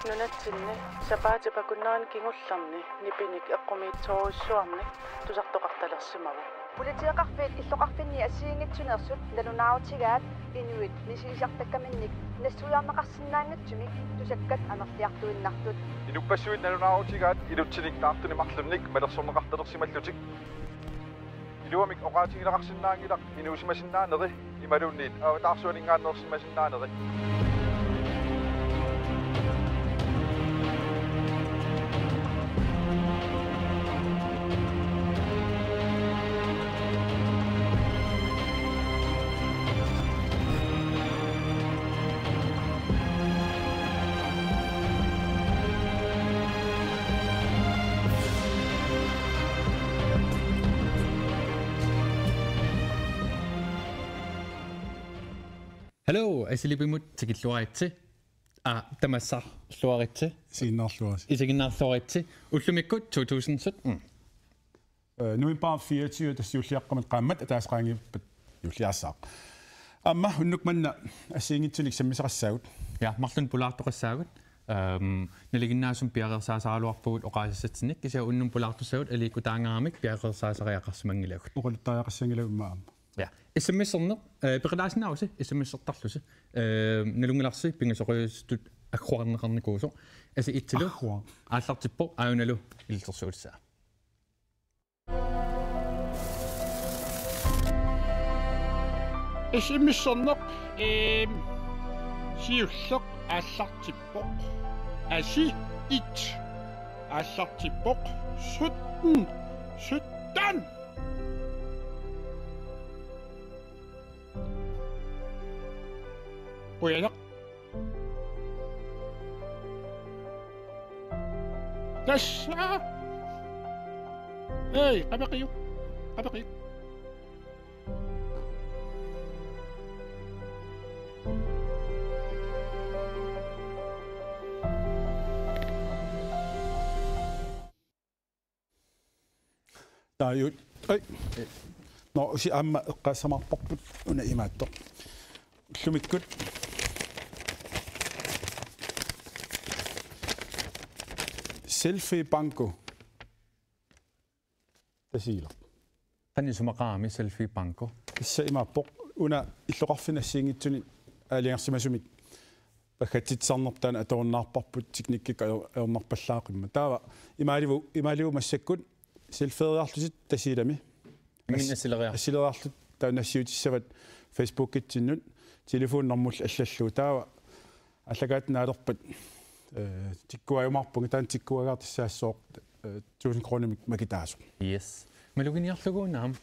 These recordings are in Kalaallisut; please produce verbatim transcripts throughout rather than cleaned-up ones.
Nunatsinni sapaatip akunnerani kingullerni nipinik eqqumiitsorujussuarnik tusartoqartalersimavoq. Politieqarfiit illoqarfinni assigiinngitsuneersut nalunaarutigaat inuit misigisartakkaminnik nassuiarneqarsinnaanngitsumik tusakkat amerliartuinnartut. Inuppassuit nalunaarutigaat inutsinik taartunik marlunnik malersorneqartalersimallutik. Iluamik oqaatigineqarsinnaanngilaq inuusimasinnaaneri imaluunniit avataarsuaninngaanneersimasinnaaneri. Hello, Asilipimut tikilluaritsi. Aa, tamassaarluaritsi. Isiginnaarluaritsi. Isiginnaarluaritsi. Ullumikkut to tusind sytten. Øh, november fireogtyve, tassa juulliaqqamut qaammat ataaseq qaangiuppat juulliaassaaq. Aamma unnuk manna assigiinngitsunik sammisaqassaagut. Ja, marlunnik pulaartoqassaagut. Øhm, nalinginnaasumik piareersaasaraluarpugut oqaasissatsinnik, kisianni unnuk pulaartussagut aliikkutaangaaramik piareersaasariaqarsimanngilagut. Oqaluttariaqassanngilagut immaqa aamma. Ja. S M S-erneq, øh, peqataasinnaavusi, S M S-ertarlusi. Øh, nalunngilarsi pingasoqiusutut agguarneqarnikuusoq. Asi itsilu. Agguaq. Aallartippoq, aajunalu ilitsersuutissaa. S M S-erneq, ehm, siulleq aallartippoq. Asi et. Aallartippoq sytten. Sytten. Qujanaq. Tassa. Hej, qapeqiuk. Qapeqiuk. Taajut. Ai. Nå, si aamma eqqaassamaarparput una imaattoq. Ullumikkut. Selfie banko. Tasiilaq. Qanoq isumaqarami selfie banko? Tassa imaappoq una illoqarfinni assigiinngitsuni aalajangersimasumik paggatsitsisarnerput taanna atorunnaarparput teknikkikkut ajor-, ajornarpallaaqimmat. Taava imaalivu-, imaalivugut massakkut selfieeriarlutit Tasiilami. Imminut assileriar-, assileriarlutit taava nassiutissavat Facebookitsinnut telefonnummeri allallugu. Taava aallakaatitaat naalerpat, øh, tikkuajumaarpunga, taanna tikkuagaartussaassooq, øh, tusind kronemik makitaasoq. Yes. Maluginiarlugu una aamma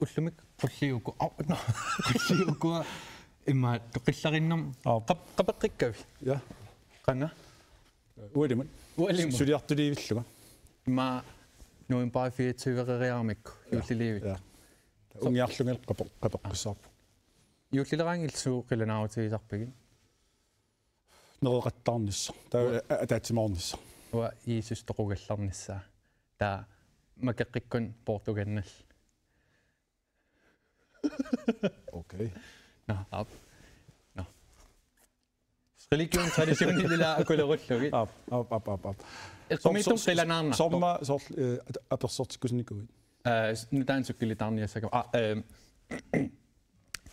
ullumikkut qulliuku-, au, nå, qulliukua immaqa toqqillarinnam. Aap. Qap-, qapeqqikkavi? Ja. Qanga? Ualimut. Ualimut. Suliartuliivillunga. Immaqa november fireogtyve-eriaramikku, ja, juulliliivik. Ja. Ungiarlunga qape-, qapeqqissaarpoq. Juullileraangat illit suut qilanaarutigisarpigit? Nereqattaarnissaq. Taava, ua-, a-, ataatsimoornissaq. Uanga Jesus toqugallarnissaa. Taava makeqqikkun Portugalnal. Okay. Nå, aap. Nå. Religion traditionilila akulerullugit. Aap, aap, aap, aap, aap. Eqqumiitsunik qilanaarnarpoq. Soorlu, øh, at-, apersortikkusunnikuuit? Øh, s-, nutaanik sukkilitaarniassagama. Ah, øh,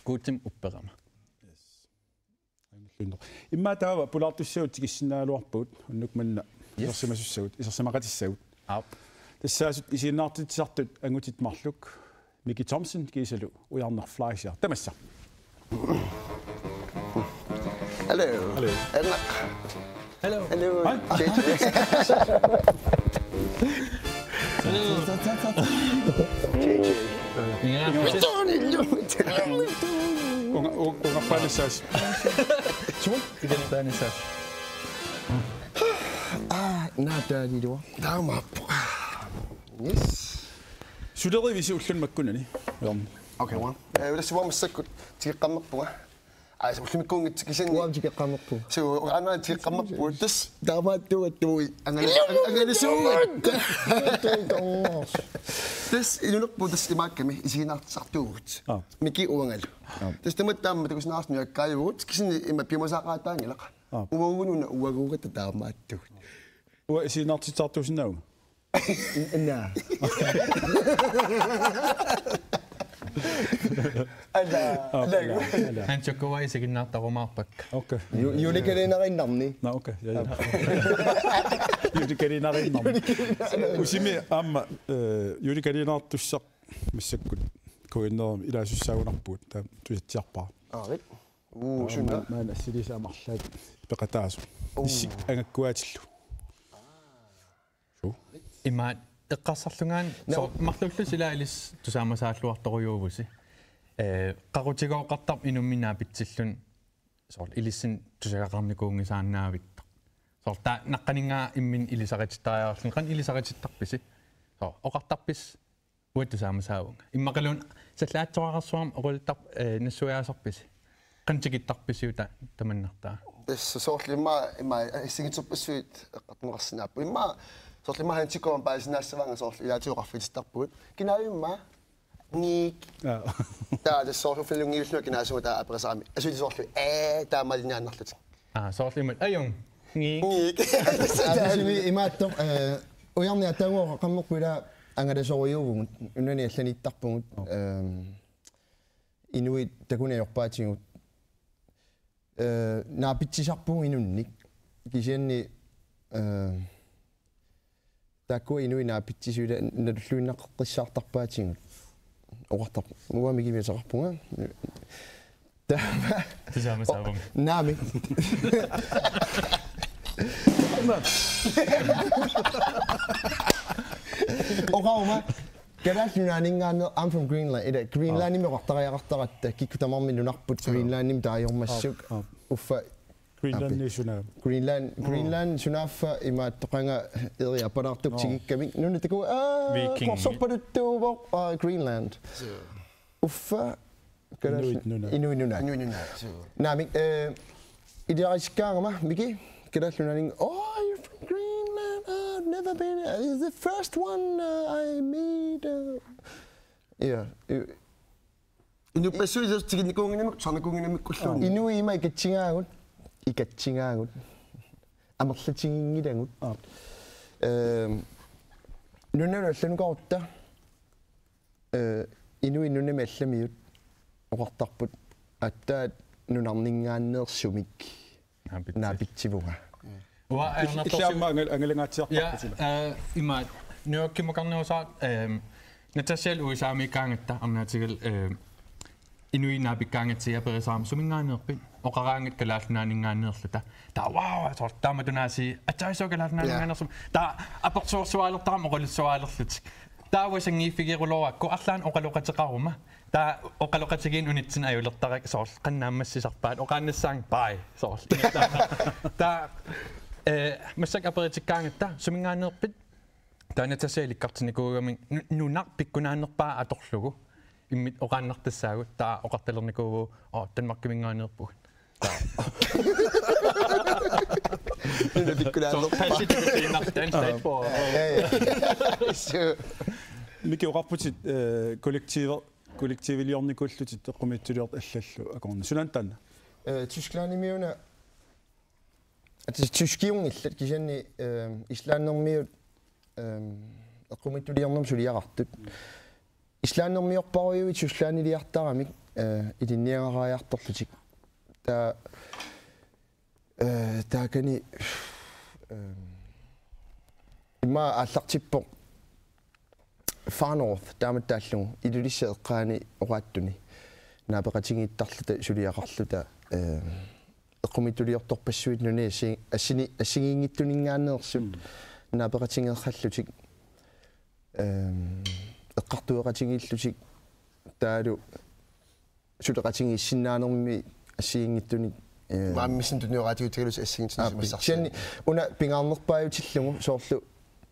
Guutimik upperama. Yes. Immaqa taava pulaartussaagut tikissinnaagaluarpagut unnuk manna. Yes. Isersimasussagut, isersimaqatissagut. Aap. Tassaasut isiginnaartitsisartut angutit marluk Miki Thomsen kiisalu Ujarneq Fleischer. Tamassa. Hello. Hello. Hello. Hello. Hej. J J. Hello. J J. Ja. Unga-, u-, ungaqqanissaasi. Suu? Ungaqqanissaasi. Aa, naataalilua. Taamaappoq. Yes. Sulerivisi ulluni makkunani? Jom. Okay, one. Eh, ulassivuarma massakkut tikeqqammerpunga. Aa, so ullumikkuunngitsoq kisianni. Uanga tikeqqammerpunga. So, uanga tikeqqammerpunga. Tassa. Taamaattuugattuui. Angala-, ang-, angalisuugut. Tassa inuunerput tassa imaakkami isiginnaartitsisartuugut. Aa. Miki uangalu. Aa. Tassa tamatta aamma takusinnaarassi nujakkaajuvugut. Kisianni ima piumasaaqaataanngilaq. Aap. Uagut una uaguugatta taamaattugut. Uanga isiginnaartitsisartuusinnaavugut. Naa. Ala, ala. Ala. Hansukkua isiginnaartarumaarpakka. Okay. Ju-, juulikalendereernerni. Nå, okay. Ja, ja. Juulikalendereernerni. Usimi aamma, eh, juulikalendertussaq massakkut K N R-imi ilaasussaagunarpugut, taava tusatsiarpara. Aarit. Uu, sunna. Maanna assiliisa amerlaat peqataasoq. Uu. Isik angakkuaatillu. Suu. Ima eqqarsarlunga aamma. Nå. Soorlu marluullusi ila ilissi tusaamasaalluartorujuuvusi. Eh, qaqutigooqartarpoq inummik naapitsilluni soorlu ilissinnut tusagaqarnikuunngisaannaavittoq. Soorlu taava naqqaninnga imminut ilisaritittariaqarluni, qanoq ilisaritittarpisi? Soorlu oqartarpisi uanga tusaamasaavunga. Immaqaluunniit sallaatsoqarsuarmik oqaluttar-, eh, nassuiaasarpisi. Qanoq tikittarpisiuk ta-, tamannartaa? Tassa soorlu immaqa, immaqa assigiinngitsorpassuit eqqartorneqarsinnaapput. Immaqa soorlu immaqa Hansukkut paasinaassavaanga soorlu ilaatigut oqarfitittarpugut. Kinaavimma? Ngiik. Jaa. Taava tassa soorlu filungiullunga kinaasumik taava aperisarami. Asuli soorlu, ee, taamaaliinnarlutik. Aa, soorlu imaattoq. Ajunngik. Ngiik. Atusimi imaattoq, eh, ujarneq atagu oqaqqammerput ila angalasorujuuvugut, nunani allaniittarpugut, ehm, inuit takuneq ajorpaatigut. Eh, naapitsisarpugut inunnik. Kisianni, eh, taakkua inuit naapitsisut ila nalulluinnaqqissaartarpaatigut. Oqartarpoq. Uanga Mikimik ateqarpunga. Taama. Tusaamasaavunga. Naamik. Oqaruma. Kalaallit Nunaanninngaanneersoq, I'm from Greenland. Ila Greenlandimi oqartariaqartaratta, kikkut tamarmik nunarput Greenlandimi taajormassuk. Aap, aap. Uffa Greenlandi sunaaffa. Greenland, Greenland sunaaffa imaattoq qanga eri apalaartup tigikkamik. Nunat takuuk, aa, Viking. Qorsorpaluttuuvoq, aa, Greenland. Uffa, kalaallit Inuit Nunaat. Inuit Nunaat. Inuit Nunaat, suu. Naamik, eh, iliarisikkaangama, Miki, Kalaallit Nunaanni, oh, you're from Greenland, oh, I've never been, it's the first one, uh, I meet, uh, yeah, you, Inuppassuit tikinnikuunnginnamik, tusarnikuunnginnamikkulluunniit. Inuit ima ikatsingaagut, ikatsingaagut. Amerlatiginngilagut. Aap. Ehm, nunalu allanukarutta, eh, inuit nunami allamiut oqartarput aatsaat nunarninngaanneersumik Naapitsi. Naapitsivunga. Uanga ajornartorsiut. Illit aamma angal-, angalangaatsiartarput. Ja, suna. Eh, ima, New Yorkimukarnerusaat, ehm, Natashalu U S A-miikkaangatta, arnaatigalu, ehm, inuit naapikkaangatsigit aperisarami suminngaanneerpit, oqaraangatta Kalaallit Nunaanninngaanneerluta. Taava, wow, soorlu taamatut aasiit, aatsaat suu Kalaallit Nunaanninngaanneersumik. Taava apersuersuaalertarami oqalussuaalerlutik. Taava sanngiiffigerulorakku arlaannik oqaloqateqaruma. Taava oqaloqatigiinneq unitsinni ajulertarakku soorlu qanoq naammassisarpaat oqaannassaanga bye soorlu. Taava, eh, massakkut aperitikkaangatta suminngaanneerpit? Taava Natasha ilikkartinnikuugami nu-, nunarput pikkunaannerpaaq atorlugu. Imminnut oqaannartassaagut taava oqartalernikuuvugut, oo, Danmarkiminngaanneerpugut. Nunarput pikkunaannerpaaq. Soorlu passi tikutiinnartan state for. Ja, ja. Suu. Miki oqarputit, eh, kollektiver-, kollektiviliornikuullutit eqqumiitsuliortut allallu akornanni. Sunaana taanna? Eh, Tysklandimiuna, altså tyskiunngillat kisianni, eh, islandimiut, eh, eqqumiitsuliornermut suliaqartut. Islandimiorparujuit Tysklandiliartaramik, eh, ilinniagariartorlutik. Taava Eh, taakani, eh, immaqa aallartippoq Far North, taamattaallugu Ilulissat eqqaani oqaatsuni. Naapeqatigiittarluta suliaqarluta, eh, eqqumiitsuliortorpassuit nunani assi-, assini-, assigiinngitsuninngaanneersut. Mm. Naapeqatigeerallutik, eh, eqqartueqatigiillutik taavalu suleqatigiissinnaanermi assigiinngitsunik, eh, maammissinnut tunioraatigut tigalusi assigiinngitsunik. Aap, simassarsiat. Kisianni una pingaarnerpaajutillugu soorlu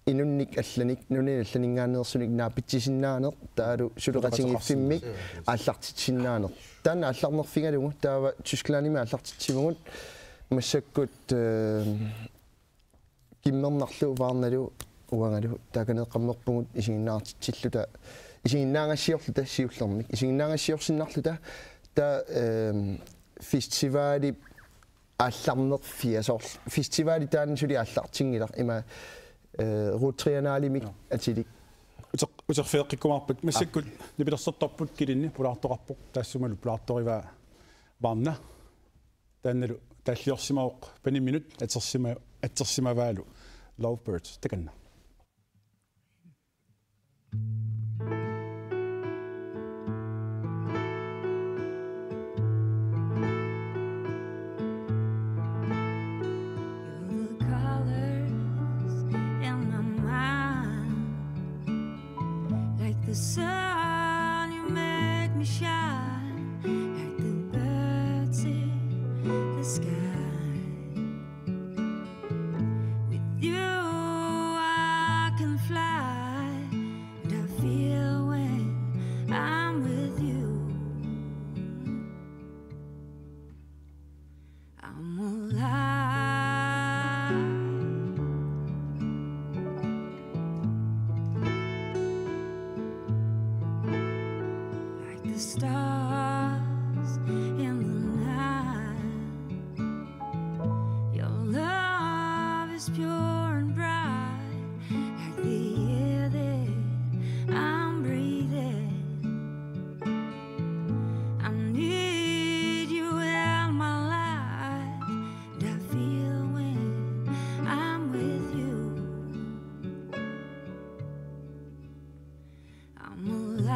inunnik allanik, nunani allaninngaanneersunik naapitsisinnaaneq, taavalu suleqatigiiffimmik aallartitsisinnaaneq. Taanna aallarnerfigalugu, taava Tysklandimi aallartitsivugut massakkut, eh, Kimmernarlu, Vaarnalu, uangalu, taakaneeqqammerpugut isiginnaartitsilluta, isiginnaagassiorluta siullermik, isiginnaagassiorsinnarluta, taava, ehm, festivalip aallarnerfia soorlu festivali taanna suli aallartinngilaq ima, eh, Rød Triennalemi atilik. Uter-, uterfigeqqikkumaarpat massakkut nipilersortarput kilinni pulaartoqarpoq taassumalu pulaartorivaa Varna. Taannalu taalliorsimavoq Panimminut atsersima-, atsersimavaalu Lovebirds takanna. You're the colors in my mind. Like the sun, you make me shine. Like the birds in the sky. With you, I can fly. And I feel when I'm with you, I'm alive. Like the stars in the night, your love is pure and bright. Like the air that I'm breathing, I need you in my life, and I feel when I'm with you, I'm alive.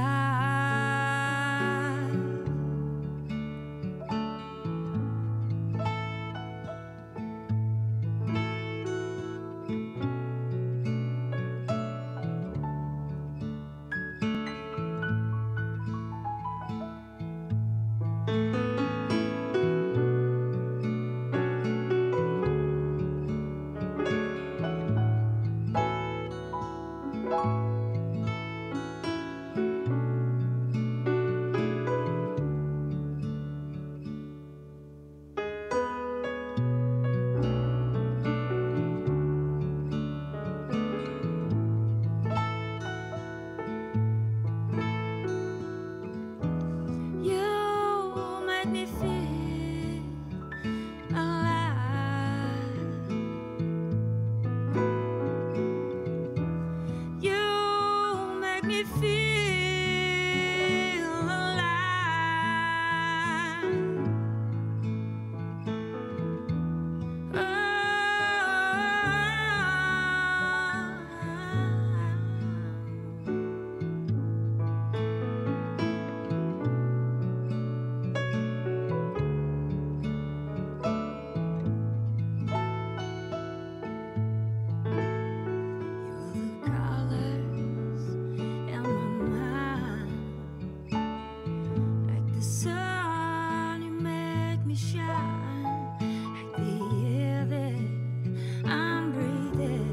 You make me feel alive. You make me feel alive. You're the colors in my mind. Like the sun, you make me shine. Like the air that I'm breathing,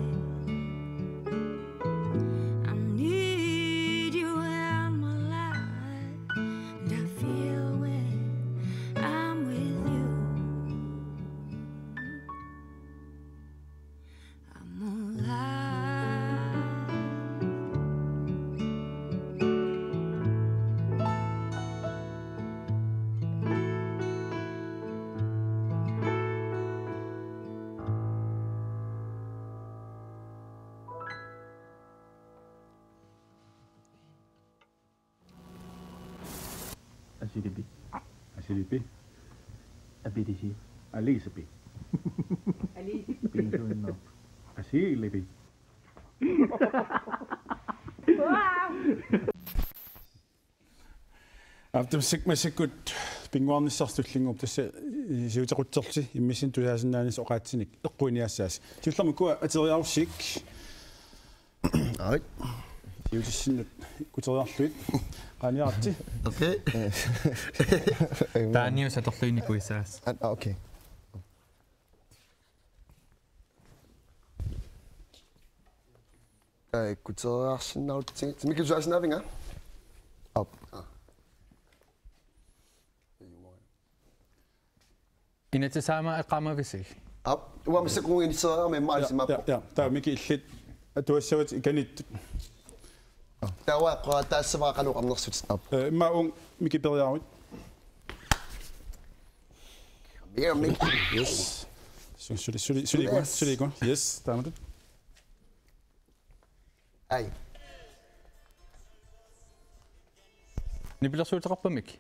I need you in my life. And I feel when I'm with you, I'm alive. Asilipi. Asilipi. Apilisi. Alisipi. Alisipi. Pinsuinnarpoq. Asilipi. Aap, tassa massakkut pinnguarnissarsi tullinnguup tassa siutequtserlusi immissinnut tusaasinnaanissasi oqaatsinik eqquiniassaasi. Siullermik ukua ateriarussiuk. Ai. Siutissinnut ikkuteriarlugit. Qaaniaratsi. Okay. Taanius atorluinnikuissaas. Ah, okay. Ai, ikkuteriarsinnaarutsigit. Mikki, tusaasinnaavinga? Aap. Ah. Inatsisaama eqqaamavisi? Aap, uanga massakkut inisseriarama immaqa. Ja, aalisimaappoq. Ja, ja. Taava Mikki illit atuassavatit ikanittut. Taava eqqoraataassavara qanoq oqarnersutit. Aap. Eh, immaqa uunga Mikki periaruit. Yes. Su-, suli, suli, suli, suli, suli. Yes, taamatut. Ai. Nipilersuuteqarpamik?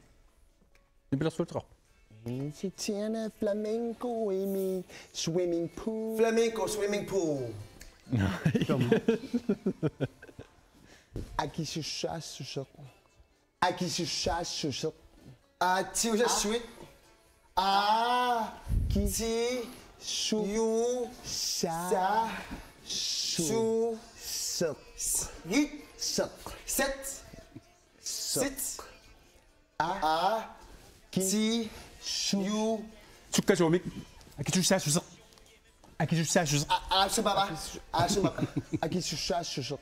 Nipilersuuteqarp-. Sitiana flamingo i min swimming pool. Flamingo swimming pool. Akisussaassuseq. Akisussaassuseq. Aatsiusassuit. Aa. Ki. Ti. Su. Ju. Sa. Sa. Su. Seq. Git. Seq. Set. Seq. Sit. A. A. Ki. Ti. Su. Ju. Sukkasuumik. Akisussaassuseq. Akisussaassuseq. A-, aasumava. Aasumava. Akisussaassuseq.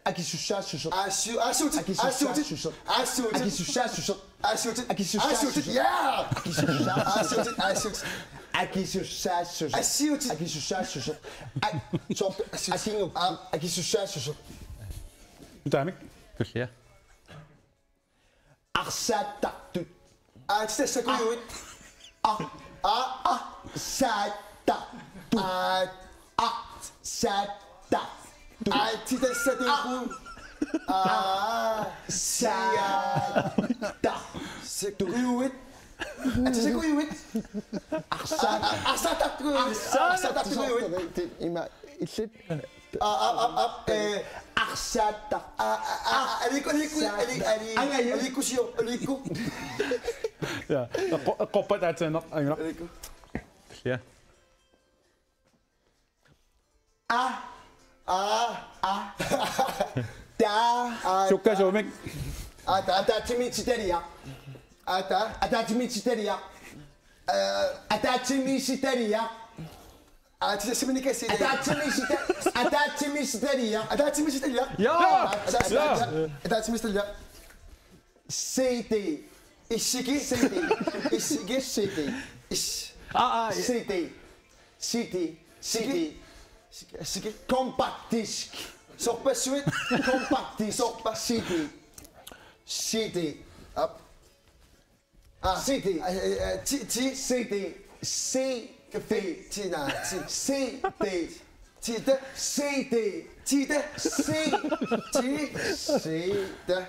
Akisussaassuseq. Aassu-, aassuutit. Akisussaassuseq. Aassuutit. Akisussaassuseq. Aassuutit. Akisussaassuseq. Aassuutit. Yeah! Akisussaassuseq. Aassuutit. Aassuutit. Akisussaassuseq. Assiutit. Akisussaassuseq. Ak-, soorlu assiutit. Akingu. Aa. Akisussaassuseq. Nutaamik. Tullia. Arsaattartut. Aa, tassa kujuit. A. A. A. Saatta. Tu. A. A. Saatta. Tu. Aa, tassa tuku. A. A. Saatta. Se kujuit. Aa, tassa kujuit. Arsaat. Aa, aa, arsaattartut. Arsaattartut. Arsaattartut. Ima illit. Aa, aa, aa, aa, eh. Arsaatta. Aa, aa, aa, aliku, aliku, ali, ali, angaju. Aliku sio, aliku. Ja, eqqo-, eqqorpat aatsaannaq, angunaq. Aliku. Ja. A. A. A. Ta. A. Sukkasuumik. A, ta, ataatsimiititaliaq. A, ta. Ataatsimiititaliaq. Eh. Ataatsimiititaliaq. Aa, tassa siminikassi. Ataatsimiitita-, ataatsimiititaliaq. Ataatsimiititaliaq. Ja! Aa, tassa, ja. Ataatsimiititaliaq. C D. Issiki. C D. Issiki. C D. Is. Aa, aa, i- C D. C D. C D. Siki. Siki. Compact disc. Sorpassuit. Compact disc. Sorpa. C D. C D. Aap. Aa, C D. Aa, aa, aa, ti, ti. C D. C D. Ti, na, ti. C D. Ti, da. C D. Ti, da. C. Ti. C, da.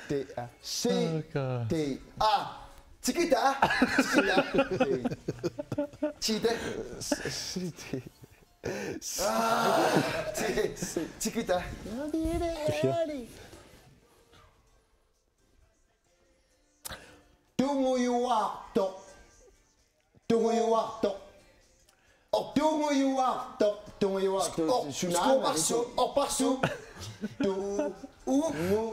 D, A. C, oh, God. D. Aa, tikita. Tikita. D. Ti, da. C, D. Aa, ti, tikita. Tullia. Tungujuaartoq. Tungujuaartoq. Tungujuaartoq. Tungujuaartoq. Or-, tsunami. Orparsu. Orparsu. Tu-, u-, ngu-,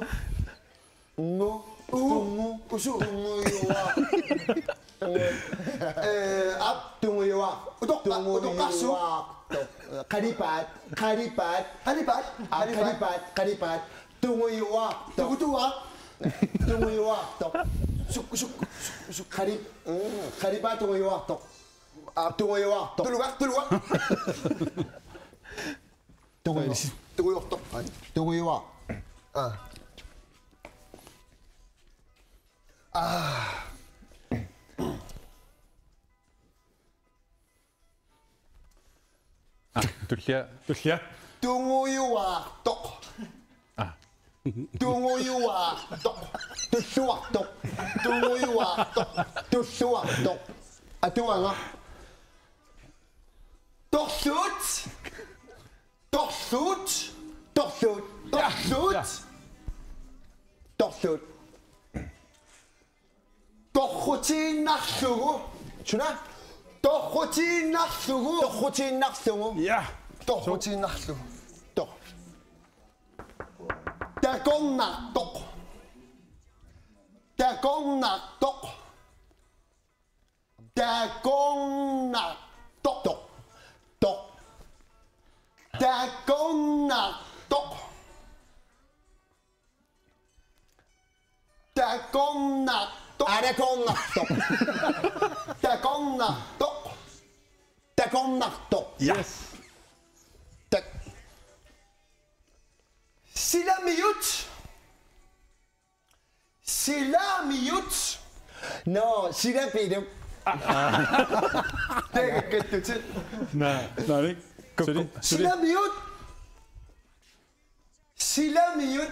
ngu-, u-, tungu-, usu-, tungujuaartoq. Eh, aap. Tungujuaar-, utoqqa-, utoqqarsu. Tungujuaartoq. Qalipaat, qalipaat. Qalipaat, aa, qalipaat. Qalipaat, qalipaat. Tungujuaartoq. Tungutuaaq. Tungujuaartoq. Suk-, suk-, suk-, suk-. Qali-, mm, qalipaat tungujuaartoq. Aa, tungujuaartoq. Tuluga, tuluga. Tunguju-, tungujuaartoq. Ai. Tungujuaar-. Aa. Aa. Aa, tullia. Tullia. Tungujuaartoq. Aa. Tungujuaartoq. Tulluartoq. Tungujuaartoq. Tulluartoq. Atuagaq. Torluut. Torluut. Torluut. Torluut. Ja. Torluut. Torrutiinnarlugu. Suna? Torrutiinnarlugu. Torrutiinnarlugu. Ja. Torrutiinnarlugu. Tor-. Takornartoq. Takornartoq. Takornartoq. Toq. Toq. Takornartoq. Takornartoq. Arakornartoq. Takornartoq. Takornartoq. Ja. Yes. Tak-. Silamiut. Silamiut. Nå, silapiluk. Taakattutit. Naa, naamik. Kukku. Suli, suli. Silamiut. Silamiut.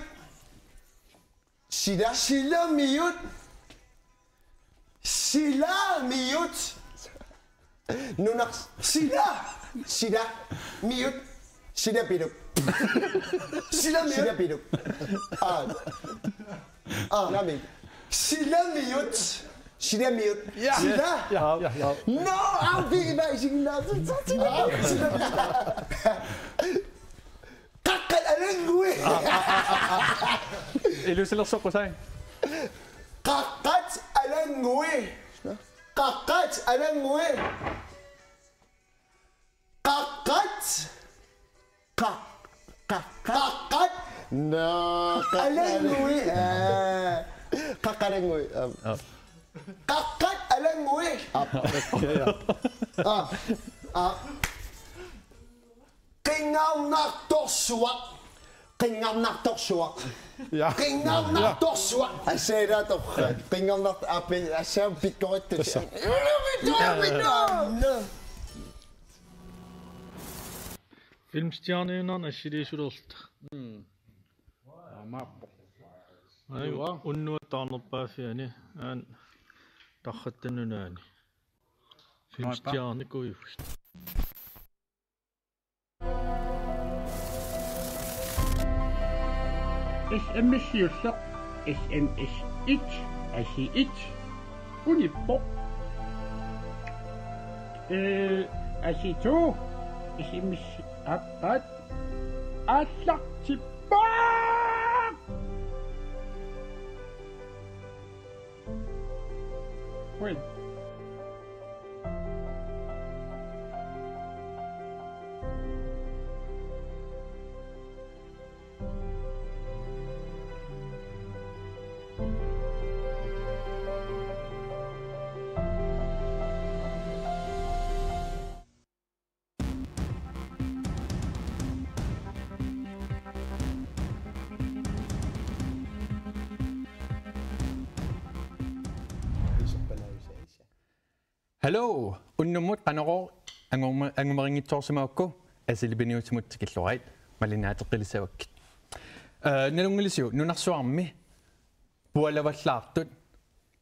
Sila. Silamiut. Silamiut. Nunaq. Sila. Sila. Miut. Silapiluk. Silamiut. Silapiluk. Aa. Aa. Naamik. Silamiut. Silamiut. Ja. Sila. Ja, ja, ja. No, I'll be my signal. Aa, silamiut. Qaqqat alanngui. Ilusilersoq qusai. Qaqqat alanngui. Qaqqat alanngui. Qaqqat. Qa-, qa-, qa-, qaqqat. No, qaqqat. Alanngui. Aa. Qaqqat alanngui. Aa. Aa. Qaqqat alanngui. Aa. Ja, ja. Aa. Aa. Qinngarnartorsuaq. Qinngarnartorsuaq. Ja. Qinngarnartorsuaq. Asseerator. Qinngarnart-, api-, assaam pikkorittu. Tassa. Filmstjerniunnarni assiliisulerluta. Mm. Aamma. Ai, uanga. Unnuap taarnerpaaffiani, aana Tarratta Nunaanni. Filmstjerni kuivusi. S M S siulleq, S M S et, asi et, unippoq. Øh, asi to, S M S aqqat, aallartippoq! Wait. Hello, unnummut Qanorooq anguma-, angumarinngitsoorsimagukku Asilip Piniusimut tikilluarit, malinnaateqqilissavakkit. Øh, nalunngilisiuk nunarsuarmi pualavallaartut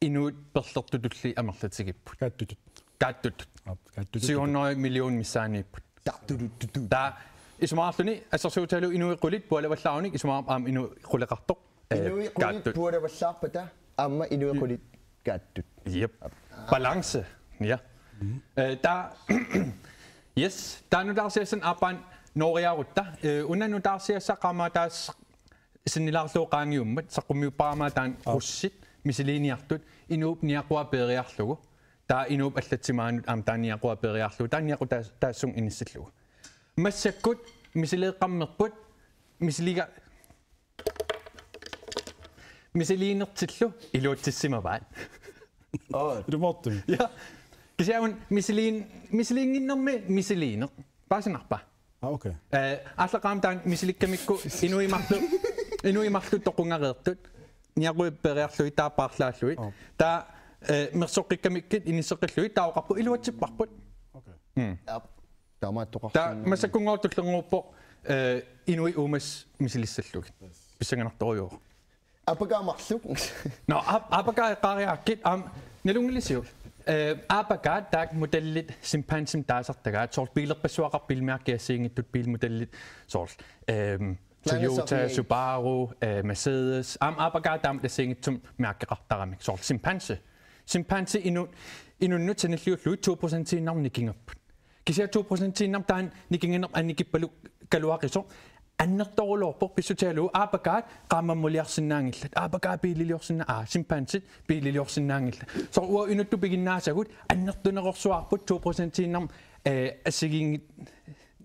inuit perlertutulli amerlatigipput. Kaattutut. Kaattutut. Aap, kaattutut. Syv hundrede million missaaniipput. Kaattutut. Taava isumaqarluni assersuutigalugu inuit qulit pualavallaarunik isumaqarpoq aamma inuit quleqartoq. Øh, inuit qulit kaattut. Pualavallaarpata aamma inuit qulit kaattut. Jep. Balance. Ja. Mhm. Øh, taava, yes, taava nutaarsiassanik aappaanut nooriarutta. Øh, una nutaarsiassaq qaammataa sinnilaarlugu qaangiummat, saqqummiuppara aamma taanna. Aap. Russit misiliiniartut, inuup niaqua peeriarlugu. Taava inuup allatsimaanut aamma taanna niaqua peeriarlugu. Taanna niaqua taas-, taassuunga inissillugu. Massakkut misileeqqammerput, misiliga-, misiliinertillu iluatsissimavaat. Aa. Ilumoortumik. Ja. Kisianni misiliin-, misiliinnginnermi misiliineq. Paasinarpa? Ah, okay. Øh, aallaqqaammut taanna misilikkamikku inuit marluk, inuit marluk toqungareertut. Niaqui peeriarlugit taava paarlaallugit. Oh. Taava, øh, mersoqqikkamikkit inisseqqillugit taava oqarput iluatsipparput. Okay. Mm. Aap. Taamaattoqarsinnaanngilaq. Taava massakkunngooq tullinnguuppoq, øh, inuit uumasut misilissallugit. Yes. Pissanganartorujuuvoq. Aapakaat marluk. Nå, aap-, aapakaat eqqaariarakkit, aamma, nalunngilisiuk. Øh, aapakaat taakku modellit chimpansimik taasartagaat, soorlu biilerpassuaqarpoq, bilmærkit assigiinngitsut, bilmodellit, soorlu, øhm, Toyota, Subaru, øh, Mercedes, aamma aapakaat taama assigiinngitsumik mærkeqartaramik, soorlu chimpanse. Chimpanse inu-, inunnut sanilliullugit to procentiinnarmik nikingapput. Kisianni to procentiinnarmik taanna nikinganerput annikippalukaluaqisoq annertoorulorpoq pissutigalugu aapakaat qaammammaliarsinnaanngillat. Aapakaat biililiorsinna-, aa, chimpansit biililiorsinnaanngillat. Soorlu uagut inuttut piginnaasagut annertunerorsuarput to procentiinnarmik, øh, assigiinngit-,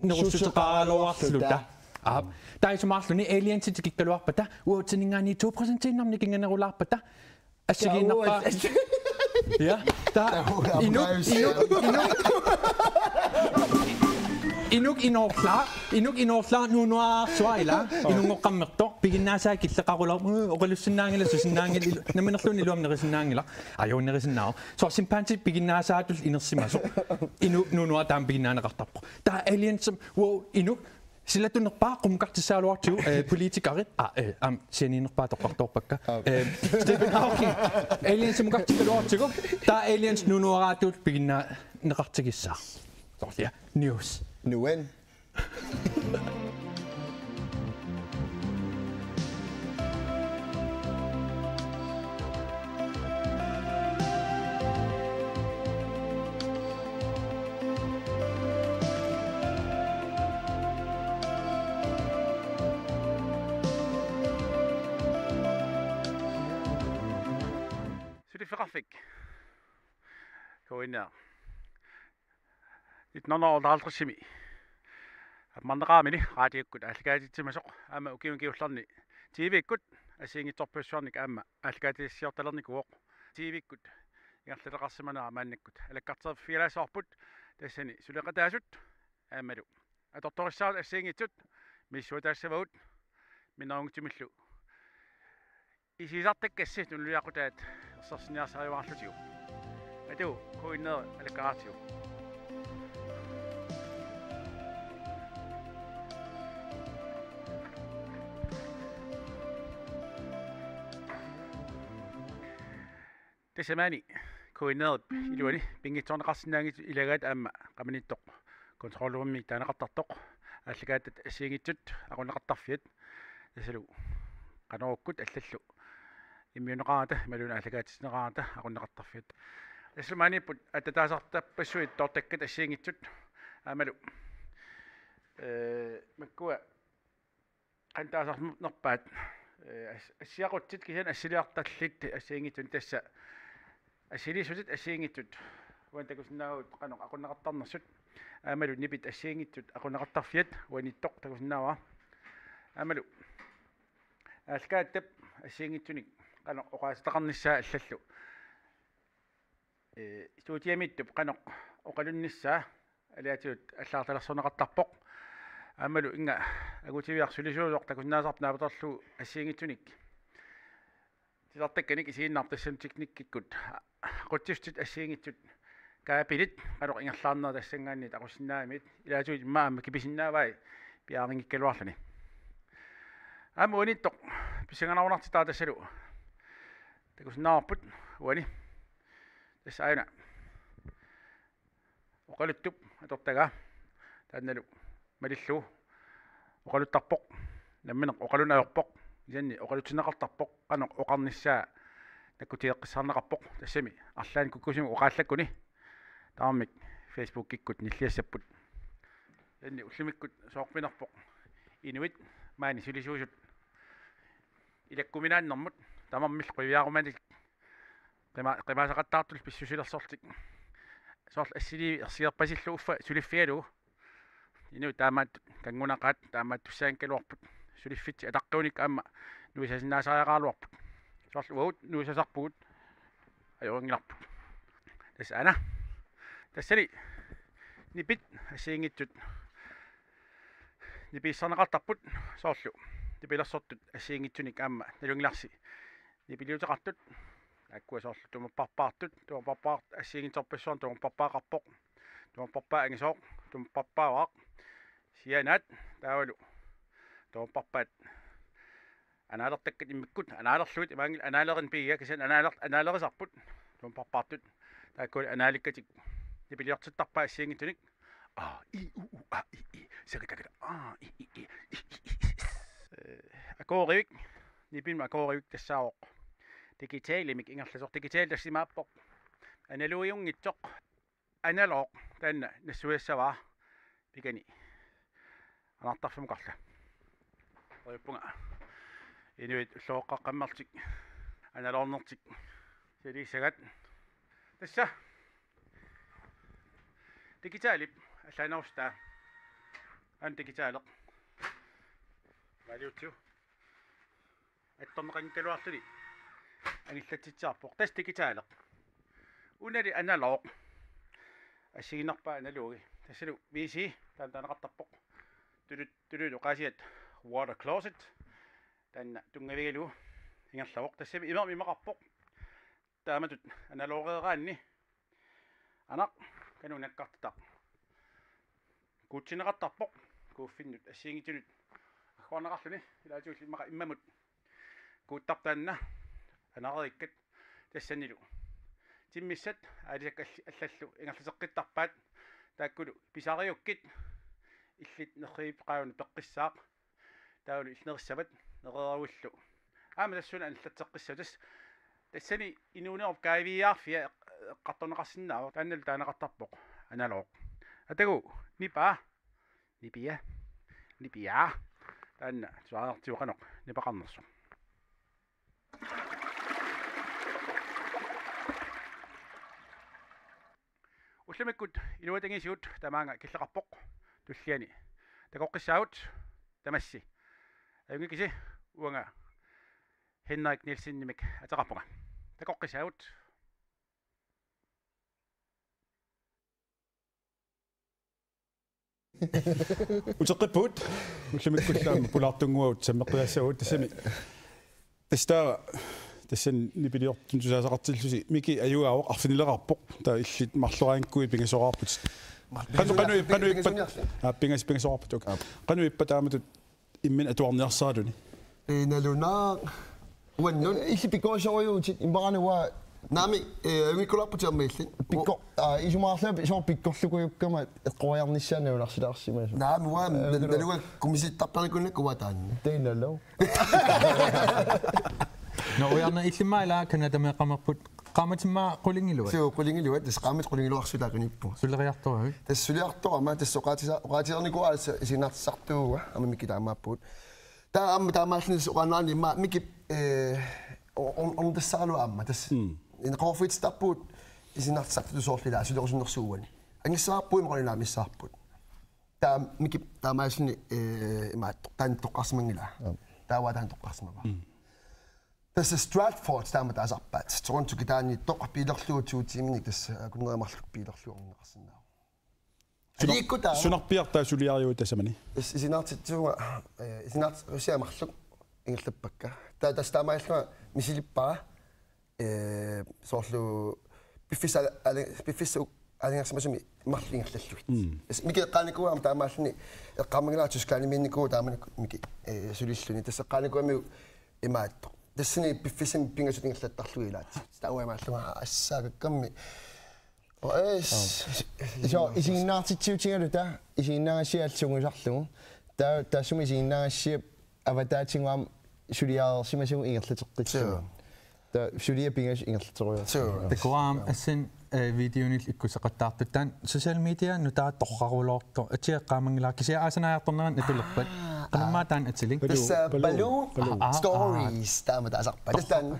nerussuteqaraluarluta. Aap. Taava isumaqarluni aliensit tikikkaluarpata uagutsininngaanniit to procentiinnarmik nikinganerulaarpata assigiinnarpaa. Ja, taava inuk, inuk, inuk. Inuk inoorlaa, inuk inoorlaa nuunuarsuaq ila, inunngoqqammertoq, piginnaasai killeqarular, oqalussinnaanngilaq, susinnaanngilaq, ilu-, namminerluunniit iluamik nerisinnaanngilaq, ajunngi nerisinnaavoq. Soorlu chimpansit piginnaasaatut inersimasoq, inuk nuunuarsuaq taama piginnaaneqartarpoq. Taava aliensimik, wow, inuk, silatunerpaaq qummukartissagaluartigu, eh, politikerit, ah, eh, am, sianiinerpaaq toqqartoorpakka. Aap. Eh, Stephen Hawking, aliensimukartikkaluartigu, taava aliens nuunuarsuatut piginnaaneqartigissaaq. Soorlu, ja, news. Nuan. Suliffeqarfik. Kuinna. Nitten hundrede og otteoghalvtredsimi ammarneqaramili raatiukkut aallakaatitsimasoq aamma ukiuni kingullerni T V-kkut assigiinngitsorpassuarnik aamma aallakaatitsiortalernikuuvoq. T V-kkut ingerlaleqarsimanera maannakkut alakkarterfigilaassavarput, tassani suleqataasut aammalu atortorissaat assigiinngitsut misissuataassavagut minnerunngitsumillu isigisartakkassi tunuliaqutaat ersersinniarsarivaarlutigu. Atu, Kuinneeri alakkaraartigu. Tassa maani Kuinneerip iluani pinngitsoorneqarsinnaanngitsut ilagaat aamma Qamanittoq kontrolrummik taaneqartartoq, aallakaatat assigiinngitsut aqunneqartarfiat, tassalu Qanorukkut allallu immiunneqarata imaluunniit aallakaatitsineqarata aqunneqartarfiat. Tassalu maaniipput attataasartarpassuit toortakkat assigiinngitsut aammalu, ee, makkua qantaasarnerpaat, ee, as-, assiaqutsit kisianni assiliartallit assigiinngitsunik, tassa assiliissutit assigiinngitsut uani takusinnaavugut qanoq aqunneqartarnersut. Aammalu nipit assigiinngitsut aqunneqartarfiat uanittoq takusinnaavara. Aammalu aallakaatitap assigiinngitsunik qanoq oqaaseqarnissaa allallu, ee, studiamiittup qanoq oqalunnissaa aliatigut allagartalersorneqartarpoq. Aammalu inga angutiviaq sulisuusoq takusinnaasarpoq naapertorlugu assigiinngitsunik titartakkanik isiginnaarpoq, tassani teknikkikkut aqutsissutit assigiinngitsut kaapilit qanoq ingerlaarnerat tassanngaanniit aqussinnaamit, ilaatigut immaqa aamma kipisinnaavai piareerinngikkaluarluni. Aamma uanittoq pissanganarunartitaa tassalu takusinnaavarput uani. Tassa aajuna oqaluttup atortagaa, taannalu malillugu oqaluttarpoq, nammineq oqalunnguarpoq, kisianni oqalutsinneqartarpoq, qanoq oqarnissaa nakkutigeqqissaarneqarpoq, tassami arlaannik kukkusumik oqaallakkuni tamarmik Facebookikkut nilliassapput. Kisianni ullumikkut soorpinerpoq inuit maani sulisuusut ilakkuminaannermut tamarmik qiviarumatik qima-, qimaasaqattaartullu pissusilersorlutik. Soorlu assiliivik ersigerpasillugu uffa suliffigalugu. Inuit taamaattut kanngunaqaat, taamaattussaanngikkaluarput. Suliffitsik ataqqiunik aamma nuisasinnaasariaqaraluarput. Soorlu uagut nuisasarpugut, ajorinngilarput. Tassa aana. Tassani nipit assigiinngitsut nipiissarneqartarput, soorlu nipilersortut assigiinngitsunik aamma nalunngilarsi nipiliuteqartut. Taakkua soorlu tumapparpaartut, tumapparpaaq assigiinngitsorpassuarnik tumapparpaaqarpoq, tumapparpaaq angisooq, tumapparpaavaaq, siaanaat taavalu tumapparpaat anaalertakkat immikkut, anaalerlugit, imaanngilaq anaalerineq pigiga, kisianni anaaler-, anaalerisarput tumapparpaartut. Taakkua anaalikkatik nipiliortittarpaat assigiinngitsunik. A, i, u, u, a, i, i, sakatagata, a, i, i, i, i, i, i, i. Ee, akuerivik, nipimik akuerivik tassaavoq digitalimik ingerlasoq. Digital tassa imaappoq analogiunngitsoq. Analog taanna nassuiassavaa pikani anartarfimukarla. Oqarpunga inuit ulloqeqqaqqammerlutik analognertik sialiissagat. Tassa digitalip allaanerussutaa. Aana digitaleq. Maaliutsiu. Attorneqanngikkaluarluni angillatsitsiarpoq. Tassa digitaleq. Unali analog. Assigiinnarpaa analogi. Tassalu V C, taanna taaneqartarpoq. Tulut, tulut oqaasiat water closet. Taanna tunngavigalugu ingerlavoq. Tassami imermik imaqarpoq. Taamatut analogeeraanni. Anaq, kanunakkartitaq. Kuutsinneqartarpoq. Kuuffinnut assigiinngitsunut agguarneqarluni. Ilaatigut immaqa immamut kuuttarpoq taanna. Anareerikkat tassanilu. Timmissat aalisakkat all-, allallu ingerlateqqittarpaat. Taakkulu pisariukkit illit nerriviup qaavani peqqissaaq. Taavalu illit nerissavat nereeruillu. Aamma tassuuna anillatseqqissavat. Tassani inuunerup kaaviiaarfia eq-, eqqartorneqarsinnaavoq. Taannalu taaneqartarpoq analog. Atagu, nipaa. Nipia. Nipia. Taanna tusaareertigut qanoq nipaqarnersoq. Ullumikkut iluatungisigut tamaanga killeqarpoq, tulliani takoqqissaagut. Tamassi ajunngikkussi, uanga Henrik Nielsenimik ateqarpunga. Takoqqissaagut. Uteqqippugut, ullumikkullu aamma pulaartunnguagut sammeqqiassavagut, tassami. Tassa taava, tassani nipiliortut tusaasaqartillusi, Miki ajugaavoq, arfinileqarpoq, taava illit marloraanguit pingasoraarput. Qanu-, qanu-, qanu-, ippat? Aa, pingas-, pingasoraarput, okay. Qanoq ippa taamatut imminut atuarniarsariluni? Ee, nalunaaq. Uannut. Illit pikkorissorujuuvutit, immaqa uanga. Naamik, ee, ajunngikkularputit aamma illit. Pikko-, aa, isumaqarlunga soorlu pikkorlukujukkama eqqoriarnissaa nalunarsilaarsimasoq. Naamik, uanga, ee, na-, naluara kumisittartarnikuunnakkit uanga taanna. Taannalu. Nå, ujarna illimmi ila Canadameeqqamerput. Qaammatimmi qulingiluat? Suu, qulingiluat, tassa qaammatit qulingiluarsuit taakaniippugut. Suleriartoravit? Tassa suliartorama, tassa oqaatisa-, oqaatigereernikuuara tassa isiginnaartitsisartuuara, aamma Miki taamaappugut. Taava aamma taamaalilluni tassa oqaannarani immaqa Mikip, ee, o-, on-, on tassaralu aamma tassa. Mm. Ineqarfiitsittarpugut isiginnaartitsisartutut soorlu ila sulerusunnersuuani. Angissavarput immaqa naammassisarput. Taava Mikip taamaalilluni, ee, imaattoq, taanna toqqarsimanngilaa. Aap. Taava taanna toqqarsimavara. Mm. Tassa Stratford taama taasarpaat. Toronto kitaaniittoq, biilerlugu to tiiminik tassa, ee, akunnerit marluk biilerlugu orninneqarsinnaavoq. Sunar-, aliikkut taava. Sunarpiaq taava suliariuit tasamani? Is-, isiginnaartitsivunga, ee, isiginnaartitsivunga marluk ingerlappakka. Taava tassa taamaalillunga misilippara, ee, soorlu piffissaq aala-, aala-, piffissaq aalajangersimasumi marluk ingerlallugit. Mm. Tassa Miki eqqaanikuuara aamma taamaalilluni eqqaamanngilara Tysklandimiinnikuuvoq taamanikkut Miki, ee, sulilluni. Tassa eqqaanikuugamiuk imaattoq. Tassani piffissami pingasut ingerlattarlugit ilaat. Taava uanga imaallunga assaakakkammi. Ois. Iso isiginnaartitsiutigaluta, isiginnaagassiaq allat sungiusarlugu. Taava taassuma isiginnaagassiap avataatigut aamma suliareersimasagut ingerlateqqissagut. Suu. Taava suliaq pingasut ingerlaterujoortoq. Suu. Takuara aamma assani, ee, videonillu ikkusseqattaartut taanna social media nutaaq torrarulortoq. Atia eqqaamanngilara kisianni aasaq naajartornerani atulerpat. Aa. Qanormaa taanna atilik? Baloo, tassa Baloo, Baloo. Aa, aa, aa. Stories taama taasarpaat. Tassa taanna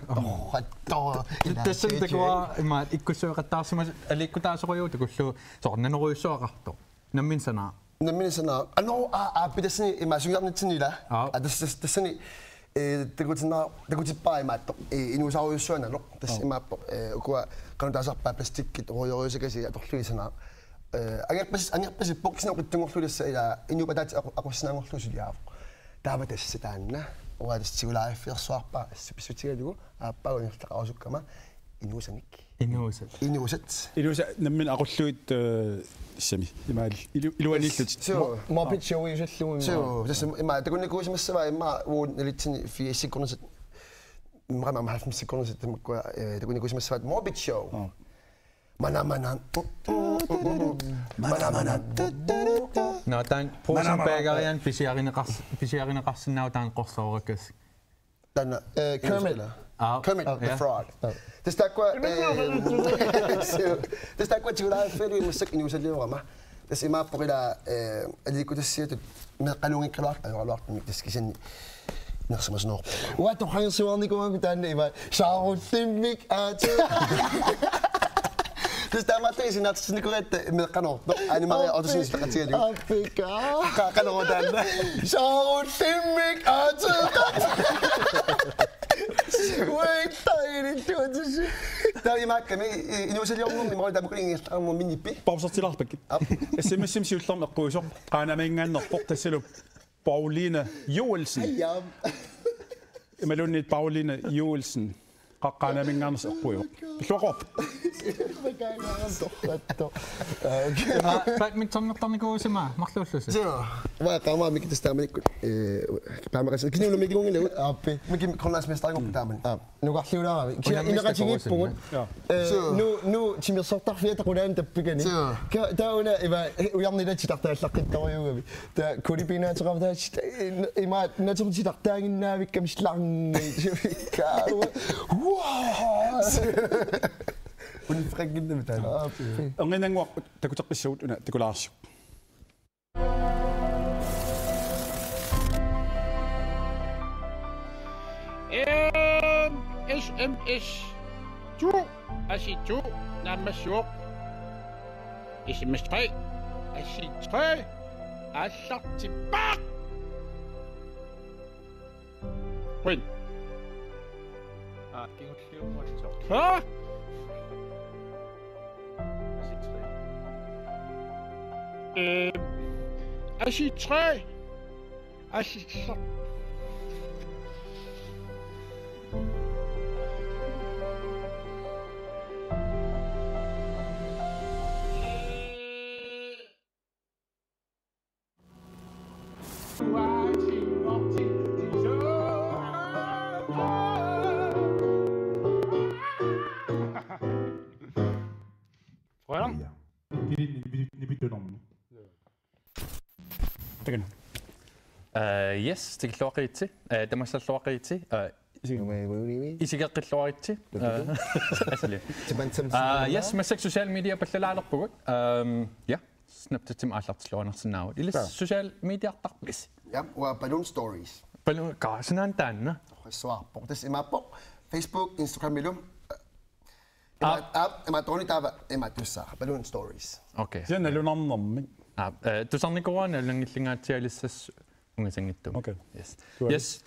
torrattoq. Tassani takuara imaattoq ikkussueqattaarsimasut aliikkutaasorujuuvoq takullugu soorlu nanorujussuaqartoq. Nammineq sanaaq. Nammineq sanaaq. Ano, aa, aa, pitassani ima sungiarnitsinni ila. Aa. Aa, tas-, tas-, tassani, ee, takutinnaa-, takutippara imaattoq, ee, inuusarujussuaq nanoq. Tassa, aa, imaappoq, ee, ukua qanoq taasarpaat plastikkit, ruujorujussuakasiit atorlugit sanaaq. Ee, angerpas-, angerpasippoq kisianni oqitsunngorlugu tassa ila inuup ataatsip aqu-, aqussinaanngorlugu suliaavoq. Taava tassa taanna. Uanga tassa tigulaariffigersuarpara assut pissutigalugu aappaagu ingerlaqarusukkama inuusanik. Inuusat. Inuusat. Inuusat nammineq aqullugit, ee, tassami. Imaal ilu-, iluaniillutik. Suu. Mo-, Muppet Show-iusallugu immaqa. Suu, tassa immaqa takunikuusimassavaat immaqa uagut nalitsinni firsikkornisat. Immaqa aamma halvfemsikkornisat tamakkua, ee, takunikuusimassavaat Muppet Show. Aa. Mana mana. Mana mana. Nå, taanna Puusim Bagerian pisiarineqars-, pisiarineqarsinnaavoq taanna qorsoorakassik. Taanna, ee, Kermit. Aa, Kermit the, ja, Frog. Aa. Tassa taakkua, ee, so, tassa taakkua tigulaariffigalugit massakkut inuusaliorama. Tassa imaappoq ila, ee, aliikkutassiatut meeqqaluunngikkaluartoq ajoraluartumik tassa kisianni inersimasunoorpoq. Uanga torragersuarnikuugakku taanna ima. Saarullimmik aatsaat. Tassa taamaallaat isiginnaartitsinikoriatta meeqqanoortoq. Anne Marie Ottosen isertaqatigalugu. Appika. Qa-, qanoq taanna. Saarullimmik aatsaat. Wait, tainittuutissi. Taava imaakkami, i-, inuusaliornermi imaluunniit tamakkununnga ingerlanermi minippi. Pausertilaarpakka. Aap. S M S-imi siullermi eqquisoq Qaanaminngaanneerpoq tassalu Pauline Joelsen. Ajaam. Imaluunniit Pauline Joelsen. Qa-, Qaanaminngaanneersoq eqquivoq. Pilluaqquarpit? Torratto. Ah, okay. Badmintonertarnikuuvusi marluullusi. Joo. Uanga qaamaamik tassa taamanikkut. Eh, qaamaqas-, kisianni una Mikinngunngilagut. Aappi. Miki Grønlandsmesterigorput taamani. Aap. Nukarliulaarami. Kisianni ineqatigiippugut. Joo. Eh, Joo. Nu, nu timersortarfiata qulaani tappikani. Joo. Ka-, taava una ima, eh, ujarnilatit titartaallaqqittorujuugami. Taava kulipiinaateqartaat, eh, ima natertitartaaginnaavikkami slangi. Kaava. Wow! Uniffeqannginnami taanna. Aappi. Ernginnannguaq takuteqqissagut una takulaarsiuk. En S M S to, asi to, naammassivoq. S M S tre, asi tre, aallartippaaq. Qujan. Aa, kingulliummat. Hva? Asi tre. Øh, asi tre. Asi tre. Qujanaq. Ja. Kili nipi-, nipitunermi. Takanna. Eh, yes, tikilluaqqigitsi. Eh, tamassalluaqqigitsi. Eh, isi-, isigeqqilluaritsi. Eh, asli. Ah, yes, massakkut social media pallalaalerpugut. Ehm, ja. Snapchatimi aallartilluarsinnaavagut. Ilissi social mediartarpisi? Ja, uanga Balloon Stories. Balloon, ka-, sunaana taanna? Oqassuarpoq. Tassa imaappoq Facebook, Instagramilu. Ima, Aap. Aap, imaattoq taava, imaattussaavat. Balloon Stories. Okay. Kisianni nalunarnermik. Aap, eh, tusarnikuuara nalunanngillinngatsialissasut ungasinngitsumik. Okay. Yes. Tuali. Yes.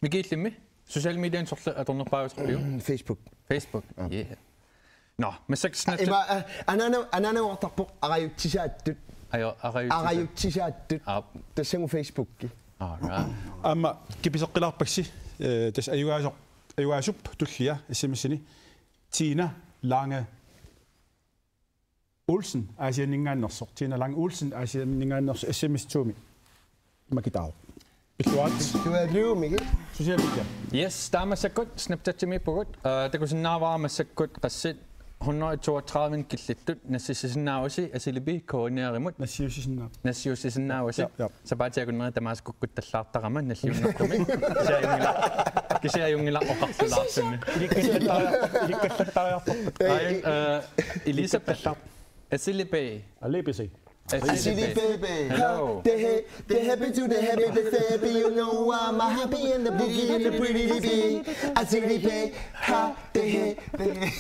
Miki, illimmi? Social mediani sorleq atornerpaavisiuk? Facebook. Facebook. Aap. Yeah. Nå, massakkut Snapchat. Ima, eh, anaana-, anaanagartarpoq arajutsisaattut. Ajo, arajutsisaattut. Arajutsisaattut. Aap. Tassagu Facebooki. All right. Aamma kipiseqqilaarpassui, eh, tassa ajugaasoq, ajugaasup tullia S M S-ini Tina Lange Olsen, Aasianninngaanneersoq. Tina Lange Olsen, Aasianninngaanneersoq, S M S to-mi makitaavoq. Pilluarit. Tualiumigi. Social media. Yes, taava massakkut Snapchatimiippugut. Eh, takusinnaavara massakkut qassit hundrede toogtredive killittut nassiussisinnaavusi Asilipi K N R-imut. Nassiussisinnaa-. Nassiussisinnaavusi. Ja, ja. Sapaatip akunneri tamaasa kukkuttallaartarama nalliunnartumik. Kisianni ajunngilaq, kisianni ajunngilaq oqarlulaarluni. Ilikkallattariarput, ilikkallattariarput. Ai, eh, Elisabeth. Asilipi. Alipisi. Asilipi. Asilipi. Hello. Tehe, tehe, pitu, tehe, pitu, tehe, pitu, you know I'm happy and the boogie and the pretty bee. Asilipi. Ha, tehe, tehe.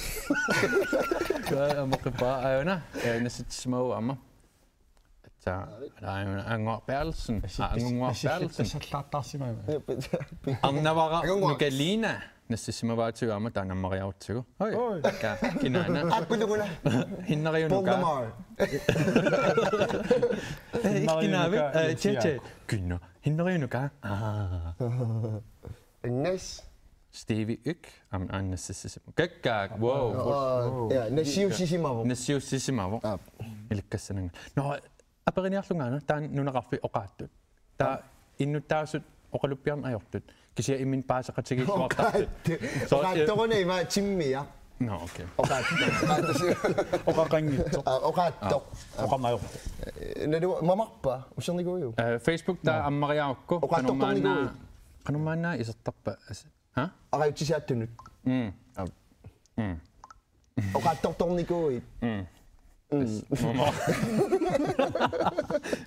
Ka-, amoqippa, ajuna. Eh, nassitsimau ama. Tsa, Anguaq Berthelsen. Ah, Anguaq Berthelsen. Sallaartarsimavaa. Arnavara Anguaq. Nukalina. Nassissimavaatigu aamma taanna ammariarutsigu. Oi. Oi. Ka-, kinaana. Aappiluguna. Hinnariunuka. Paul Lamar. Eh, hinnariunuka, kinaavit? Eh, yes, J J. Ja. Kina. Hinnariunuka. Ah. Agnes. Stevie Yk. Am-, aamma nassissimavoq. Kakkaak. Wow. Oh, ja, nassiussisimavoq. Nassiussisimavoq. Aap. Ilikkassananga. Nå, aperiniarlungaana, taanna nunaqarfik oqaattut. Taava innuttaasut oqaluppiarneq ajortut. Kisianni imminut paaseqatigiilluartartut. Oqaattut. So, oqaattoruna ima timmia. Nå, okay. Oqaattoq. Oqaattoq. Oqaqanngitsoq. Aa, oqaattoq. Aa. Oqarneq ajortut. Eh, nalu mamarpa, ussernikuuiuk? Eh, Facebook taava ammariarukku. Oqaattortarnikuuiuk? Qanormaanna, qanormaanna isertarpa? As-, ha? Arajutsisaattunut. Mm. Aa. Mm. Oqaattortornikuuit. Mm. Mm. Yes. Mama.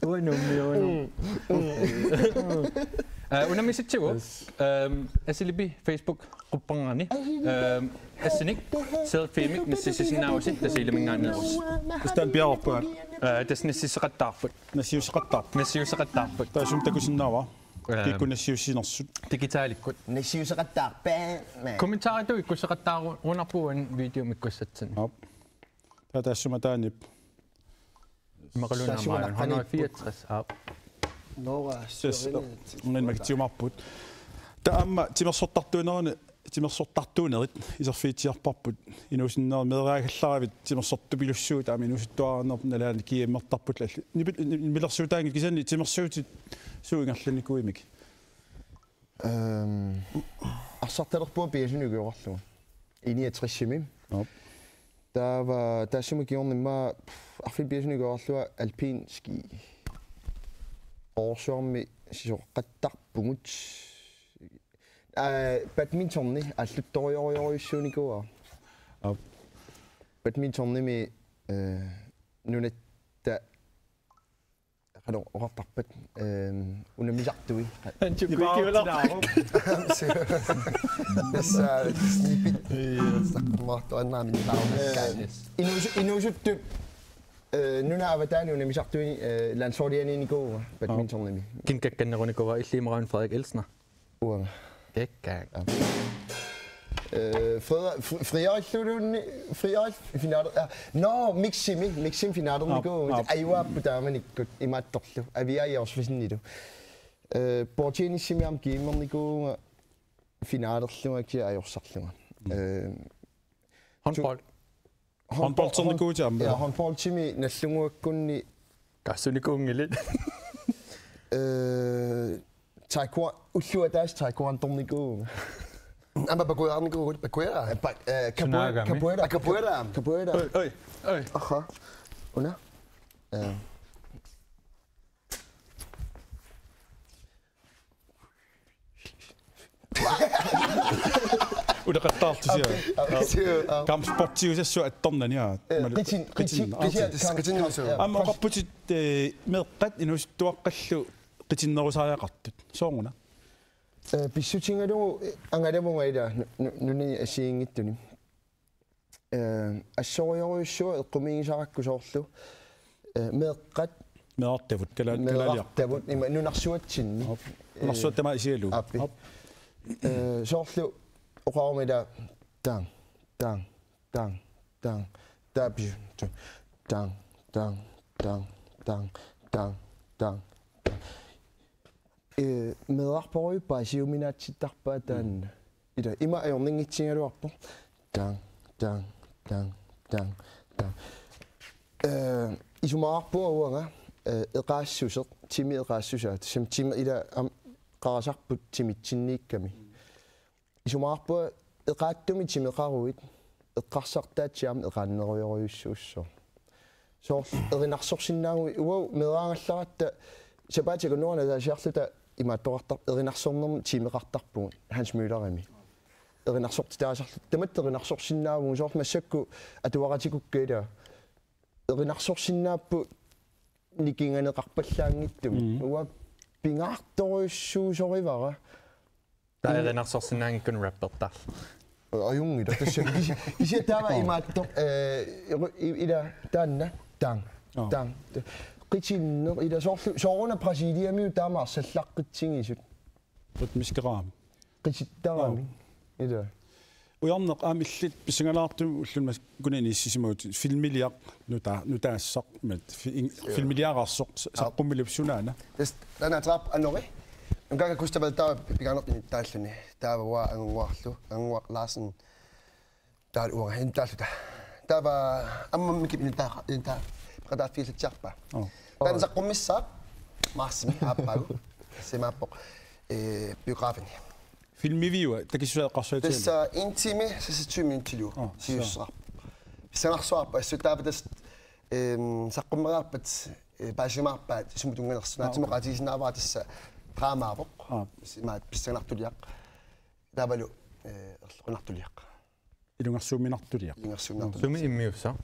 Uanummi, uanummi. Mm. Eh, unammisitsigu, ehm, Asilipi Facebook qupperngani, ehm, assinik selfiemik nassiussisinnaavusi, tassa ilaminngaanneerusi. Tassa taanna piareerpara. Eh, tassa nassiusseqattaarput. Nassiusseqattaarput. Nassiusseqattaarput. Taassuma takusinnaavara. Kikkut nassiussinersut. Digitalikkut. Nassiusseqattaarpaat. Kommentaritut ikkusseqattaarunarpugut videomik ikkussatsinni. Aap. Taava taassuma taanna. Imaluunniit Taassuma aamma naqqaniipput. hundrede fireogtres. Aap. Noora Tassa ungalimmagitsiumaarpugut. Taava aamma timersortartuuneruni timersortartuunerit iserfigitsiarparput inuusinnerit meeraagallarivit timersortupilussuit aamma inuusuttuaraanerput nalaani GM-ertarput alli. Nipi- ni- nipilersuutaanngillat kisianni timersuutit suut ingerlannikuuimik. Øhm, arsartalerpunga pingasunut ikiorarlunga. I niogtresimi. Aap. Taava taassuma kingorna immaqa arfineq pingasunut ikiorarlunga alpin ski. Oorsuarmi sisoqattarpugut. Aa, badmintoni alluttorujorujorujussuunikuuara. Aap. Badmintonimi øh, nunatta qanoq oqartarpat øh, unammisartui. Ipaarutinaaruk. Tassa nipit. Saqqummertuannaamin taarukkaannis. Inuusu- inuusuttup øh, nunap avataani unammisartui øh, landsholdianiinnikuuvunga badmintonimi. Kinkakkannerunikuuara illimaraun Frederik Elsner. Uanga. Kekkaak. Øh, Frederik, Fr- Frederik Lulunni, Frederik finaler. Ja. Nå, Miximi, Mixim finalernikuuvunga. Aap, aap. Ajuaappu taamanikkut imaattorlu. Aviaja Orsvisinnilu. Øh, bordtennisimi aamma GM-ernikuuvunga finalerlunga kisianni ajorsarlunga. Øh, Håndbold. håndbold- Håndboldernikuuvutit aamma. Ja, håndboldimi nallunguakkunni Qassunikuunngilit. øh, taekwondo, ulluataas taekwondornikuuvunga. Aamma pakujaarnikuugut, pakujaara. Pa- øh, capoeira, Tsunagami. capoeira. Ah, capoeira. Capoeira. Oj, oj. Aha. Una. Øh, Uleqattaartusia. Siu, øh, Kampsportiusassuaq attornani, ja. øh, qitin, qitin, Qitin. qitin, Qitin, qitin. Ja, Aamma pas- oqarputit øh, meeqqat inuusuttuaqqallu qitinnerusariaqartut. Sooruna? Øh, pissutigalugu angalavunga ila nu- nu- nunani assigiinngitsuni. Øh, assorujorujussuaq eqqumiigisarakku soorlu. Øh, meeqqat Meerartavut, kala- kalaaliartavut. Meerartavut, ima nunarsuatsinni. Aap. Nunarsuattama isigalugu. Aappi. Øh, soorlu oqaruma ila taang, taang, taang, taang. Taapiu. Taang, taang, taang, taang, taang, taang, taang. Øh, meerarporujuppaa siuminaatsittarpaa taanna. Ila, ima ajornanngitsigaluarpoq. Taang, taang, taang, taang, taang. Øh, isumaqarpunga uanga, øh, eqaassuseq, timi eqaassusaa. Tassami timi ila am qarasarput timitsinniikkami. Isumaqarpunga eqaatsumik timeqaruit, eqqarsartaatsit aamma eqaannerujorujussuussaaq. Soorlu erinarsorsinnaaguit uagut meeraagallaratta sapaatip akunneranut ataasiarluta imaattoqartar- erinarsornermut timeqartarpugut Hans Møllerimi. Erinarsortitaasarluta tamatta erinarsorsinnaavugut soorlu massakkut atuaqatikukka ila erinarsorsinnaapput nikinganeqarpallaanngitsumik. Mm. Uanga pingaartorujussuusorivara. Taava erinarsorsinnaanngikkuni rappertarlugu. Ajunngilaq tassa. Kisi- kisianni taava imaattoq, øh, i- ila taanna, taang, Aap. taang. Qitinneq, ila soorlu, sooruna Brasiliamiut taama arsallaqqitsigisut. Rytmiske ramme. Qitittarami. Ila. Ujarneq aamma illit pissanganartumik ulluni massakkut inissisimagavit filmiliaq nuta-, nutaassaq, mat, fi-, in-, filmiliaqarsoq, sa-, saqqummiilup sunaana. Tassa taanna ateqarpoq Anori. Nungaga Gustav Valdau pingaarnertut inittaalluni. Taava uanga Angannguarlu, Angannguaq Larsen. Taava uanga inittaalluta. Taava aamma Mikip inittaa-, inittaa-, peqataaffigilatsiarpaa. Aap. Taanna saqqummissaaq marsimi aappaagu. Simaappoq. Øh, biografini. Filmiviua, takissusaa eqqarsaatigalugu. Tassa en time, seksogtyve minutter. Åh, Siussaq. Pissangarsuarpa, assut taava tassa, øhm, saqqummeriarpat, øh, paasimaarpaat sumut tunnganersoq. Ah, okay. Naatsumoqatigisinnaavara tassa dramaavoq. Ah. Simaat pissanganartuliaq. Taavalu, øh, erloqinartuliaq. Ilungersuumminartuliaq. Ilungersuumminartuliaq. Sumi immiussaq?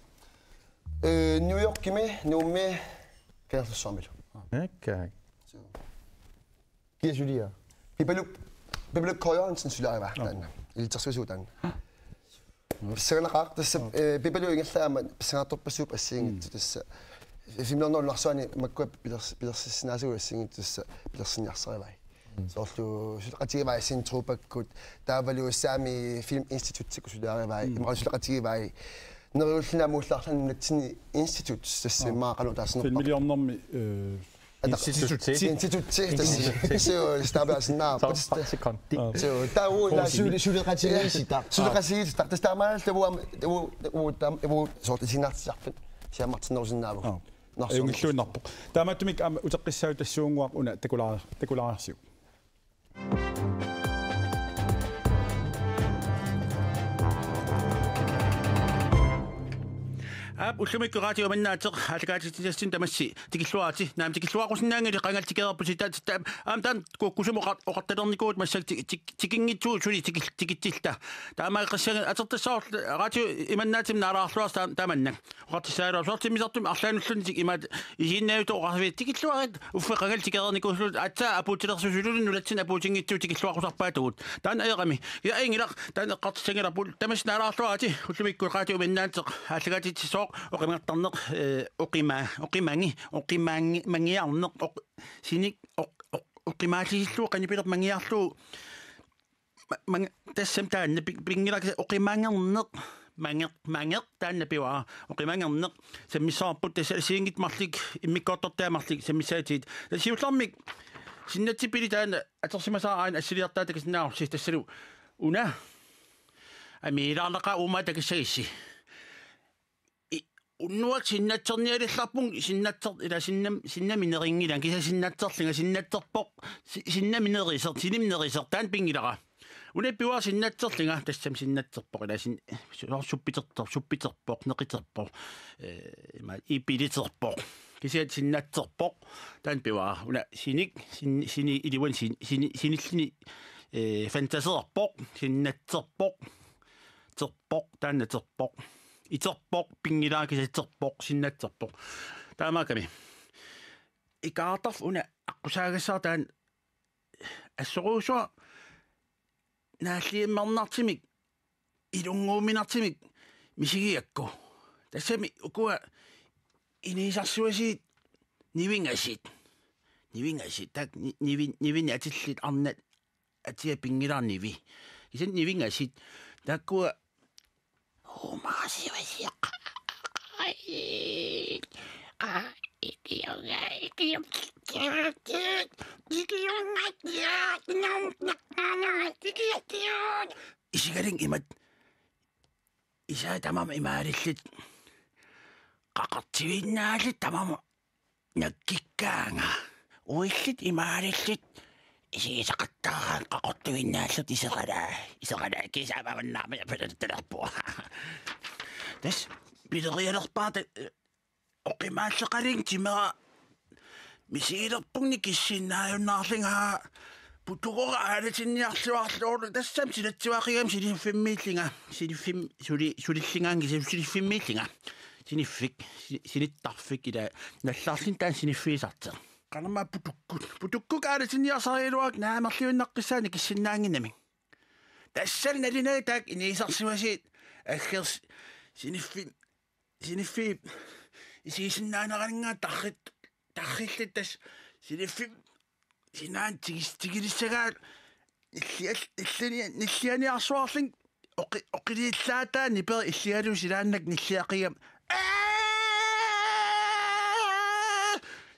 Øh, New Yorkimi, Nuummi, Kangerlussuarmilu. Okay. Kia suliaa? Pipaluk, Pipaluk K. Jørgensen suliarivaa taanna. Ilitsersuisuuvoq taanna. Pissanganaqaaq tassa, øh, Pipaluk ingerlaannaq pissangartorpassuupput assigiinngitsut tassa. Filmiliornerup nunarsuani makkua pilers-, pilersissinnaasugut assigiinngitsut tassa pilersinniarsarivai. Soorlu suleqatigivai Zentropakkut, taavalu Sami Filminstituttikkut suleqatigivai, mm, immaqa suleqatigivai Neriulluni Aamma Ullut Arlaanni Nunatsinni institut, tassa, aa, immaqa qanoq taasarnerpaat. Filmiliornermi, eh, Ata-, institutti. Institutti, tassa. Institutti. Suu, staapiaasinnaa. Soorlu praktikanti. Aa. Suu, taava kursi. Suli-, suleqatigiissitaq. Suleqatigiissitaq. Tassa taamaalilluta uanga, uanga, uanga, taama, uanga soorlu isiginnaartitsisartut siammartinnerusinnaavagut. Aa. Narsarmi. Ajunngilluinnarpoq. Taamaattumik aamma uteqqissaagut tassuunnguaq una takulaar-, takulaarsiuk. Aap, ullumikkut Radiup Imannaateq aallakaatitsissatsinnut tamassi tikilluarisi. Naamik, tikilluaqqusinnaanngilaq, qangali tikereerpusi, ta-, ta-, aamma taanna kukkusumik oqar-, oqartalernikuuvugut massakkut ti-, ti-, tikinngitsugut suli tikil-, tikitsilluta. Taamaakkassagit atortassavarput Radiup Imannaatimik naalaarluarsi taa-, taamannak. Oqartussaagaluarpoq soorlu timmisartumi arlaannik ulluni imaattoq isiginnaajuttoq oqarfiit tikilluarit, uffa qangali tikereernikuullugu, aatsaat apuutsilersusullugu nunatsinni apuutinngitsugut tikilluaqqusarpaatigut. Taanna ajorami. Ja, ajunngilaq, taanna eqqartussanngilarput, tamassi naalaarluarisi, ullumikkut Radiup Imannaateq aallakaatitsissooq, oqimagartarneq, eh, oqima-, oqimagi-, oqimangi-, mangiarneq, oq-, sinik, oq-, oq-, oqimaallisillugu qanipilermangiarlugu, ma-, mang-, tassami taanna pi-, pinngilaq oqimangerneq, manger-, manger-, taanna pivara, oqimangerneq, sammissavarput tassa assigiinngitsut marluk, immikkoortortaat marluk, sammissagatigit. Tassa siullermik, sinnattippili taanna atorsimasaara aana assiliartaa takusinnaavarsi tassalu una, amiilaarnaqaaq uumaa takussagissi. I-, unnuaq sinnatsernialerlarpunga, sinnatser-, ila sinnam-, sinnamineqanngilanga, kisianni sinnatserlunga, sinnatserpoq, si-, sinnaminerusoq, sinnaminerusoq, taanna pinngilara. Una pivara sinnatserlunga, tassami sinnatserpoq, ila sin-, su-, suppiterter-, suppiterpoq, neqiterpoq, eh, ima, ipiliterpoq. Kisianni sinnatserpoq, taanna pivara. Una sinik, sin-, sini iluani sin-, sini-, sinilluni, eh, fantaseerpoq, sinnatserpoq. Terpoq, taanna terpoq. Iterpoq, pinngilara, kisianni terpoq, sinnatserpoq. Taamaakkami. Ikaartarfik una aqqusaagassara taanna assorujussuaq naalliummernartumik, ilunnguuminartumik misigigakku. Tassami ukua inuusarsiuasiit nivingasut. Nivingasut, taakku ni-, nivin-, nivinni atillit arnat atia pinngilara nivi. Kisianni nivingasut. Taakkua uumaasiuasiaq. Isigalunga imatut isaa tamarmik imaalillutik qaqortuinnaallutik tamarmik nakkikkaanga. Uillit imaalillutik isigisaqattaaraat qaqortuinnaallutik iseralaa. Iseralaa kiisaamavannarmi apalattalerpua. Tassa pilerialerpaata oqimaalleqalunga timera misigilerpunga kissinnaajunnaarlunga putugora aalatinniarluarlugu tassami silatsivaqigami siniffimmiillunga. Siniffim-, suli-, sulillungaangi siniffimmiillunga. Siniffik, si-, sinittarfik ila nallarluni taanna siniffigisartoq. Qanormaa putukkut. Putukkut aalatinniarsarigaluarlugu naamerliunnaqqissaani kissinnaannginnami. Tassani nalunagu taakku inuusarsiuasiit aggers siniffik, siniffiup isigisinnaaneraangat tarrit-, tarrillutik tassa siniffik sinaanut tigis-, tigulissagaat nillial-, nillini-, nillianiarsuarlunga oqi-, oqiliullaataa niperi illialu silaannakkut nilliaqigami. Aa!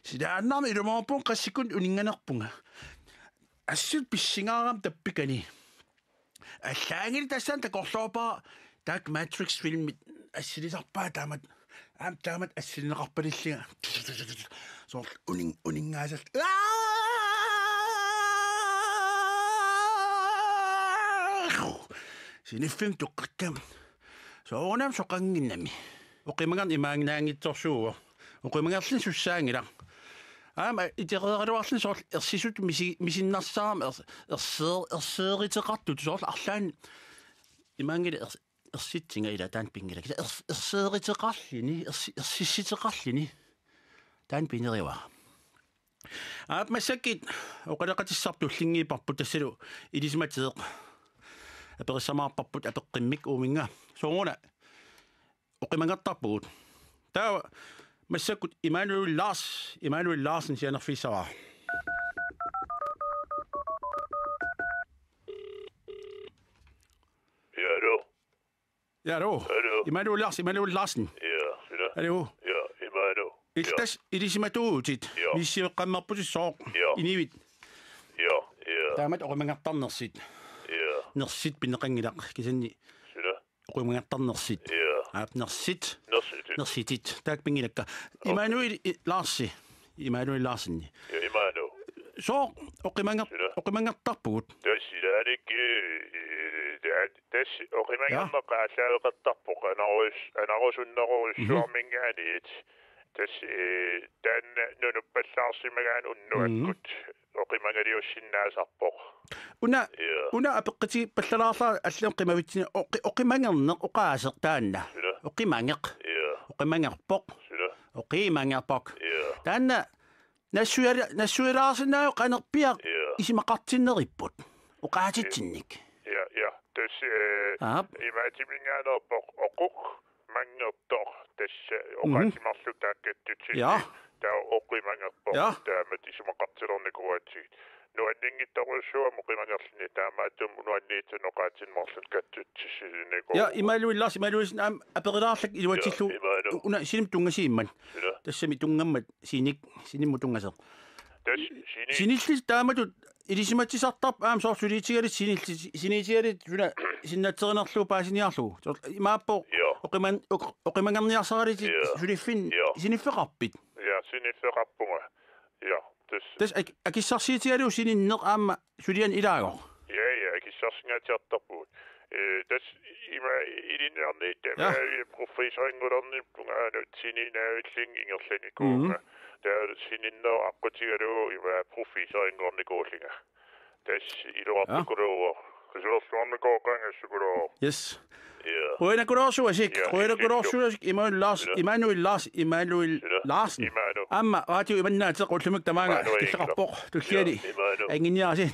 Silaannarmi ilumoorpunga qassikkunnut uninnganerpunga. Assut pissingaarami tappikani. Allaanngilaq tassani takorloorpara taakku Matrix-filmit assilisarpaat taamatut. Aamma taamatut assilineqarpalillunga. Soorlu unin-, uninngaasarlunga. Siniffimmi tuqqakkami. Soorunami soqannginnami. Oqimagarneq imaannaanngitsorsuuvoq. Oqimagarluni sussaanngilaq. Aamma itereeraluarluni soorlu ersisut misi-, misinnarsaarami ers-, erseer-, erseeruteqartut soorlu arlaanni imaanngilaq ers-, ersitsinga ila taanna pinngilaq. Kisianni ers-, erseeruteqarluni, ersi-, ersissuteqarluni. Taanna pinerivara. Aap, massakkut oqaloqatissarput tullinngiipparput tassalu ilisimateeq. Aperissamaarparput apeqqummik uuminnga. Sooruna oqimagartarpugut. Taava massakkut Immanuel Lars, Immanuel Larsen sianerfigissavara. Hallo. Hallo. Immanuel Larsen, Immanuel Larsen. Ja, suna. Hallo. Ja, Immanuel. Iltas ilisimatuutit. Ja. Missiveqqammerputit sooq. Ja. Inivit. Ja, ja. Taamatut oqimangertarnersut. Ja. Nersut pineqanngilaq kisianni. Suna. Oqimangertarnersut. Ja. Aap, nersut. Nersut. Nersutit. Taakku pinngilakka. Okay. Immanuel i-, Larsi. Immanuel Larsen. Ja, Immanuel. Sooq oqimanger-, suna. Oqimangertarpugut. Tassa ilaanni, eh, ta-, tassa oqimangerneq, ja, aallaaveqartarpoq, anarus-, anarusunnerujussuarminngaanniit. Mm. Tassa, eh, taanna nunuppallaarsimagaanni unnuakkut. Mhm. Oqimangaliussinnaasarpoq. Una, ja, una apeqqutigippallalaarlara allamik qimavitsinni oqi-, oqimangerneq oqaaseq taanna. Suna. Oqimangeq. Ja. Oqimangerpoq. Suna. Oqimangerpoq. Ja. Taanna nassuiala-, nassuialaarsinnaavoq qanorpiaq, ja, isumaqartinneripput. Oqaatitsinnik. Ja, ja. Tassa, eh, aap, imaatiminngaanneerpoq oquk mangertoq tassa, mhm, oqaatsimarluk taakkatsutsinni. Ja. Taava oqimangerpoq. Ja. Taamatut isumaqartilernikuugatsigit. Nuanninngitsorujussuugami oqimangerluni, taamaattumik nuanniitsunik oqaatsinik marlunnik katsutsissilinikuuvugut. Ja, Immanuel Larsen, Immanuel Larsen, aamma aperilaarlakka iluatsillugu. Ja, Immanuel. Una sinimut tunngasimmat. Suna. Tassami tunngammat sinik, sinimut tunngasoq. Tassa sini-. Sinillit taamatut ilisimatisartarput aamma soorlu suliitigalugit sinillit, siniitigalugit suna sinnattorinerlugu paasiniarlugu. Soorlu imaappoq, ja, oqiman-, oq-, oqimangerniarsaralutit, ja, suliffinni, ja, siniffeqarpit? Ja, siniffeqarpunga. Ja, tassa. Tassa ak-, akissarsiutigalugu sininneq aamma sulianik ilaasoq. Ja, ja, akissarsinnaatsiartarpugut. Eh, tassa ima ilinniarnitta, ja, ima professorinngulernitta tungaanut sininaavillunga ingerlanikuuvunga. Mhm. Taava sininneq aqqutigalugu ima professorinnguernikuullunga. Tassa iluartukuluuvoq. Ja. Qisuerluarnikooqangassukulooq. Yes. Ja. Qujanaqulaarsuasik, ja, qujanaqulaarsuasik, Immanuel Lars, ja, Immanuel Lars, Immanuel, ja, Larsen. Immanuel. Aamma radio imannaateq ullumikkut tamaanga, Immanuel, killeqarpoq, tulliani. Ja, Immanuel. Anginniarisi.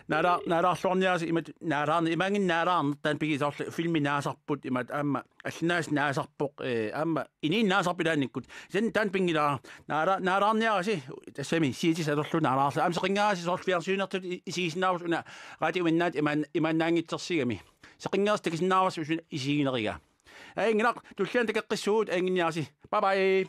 Naala-, naalaarluarniarisi imatut, naalaarneq, imaanngitsoq naalaarneq, taanna pigisuullugu filmi naasarput, imatut aamma allanaasaq naasarpoq, eh, aamma inuuneq naasarpoq ilaannikkut. Sen taanna pinngilara. Naala-, naalaarniarisi, tassami C D-t atorlugu naalaarlugu. Aamma seqinngaarisi soorlu fjernsynertut i-, isigisinnaarussi una radio imannaat imaan-, imaannaanngitsorsigami. Seqinngaarisi takusinnaavarsi usu isigineriga. Ajunngilaq, tulliani takoqqissuugut, anginniarisi. Bye bye.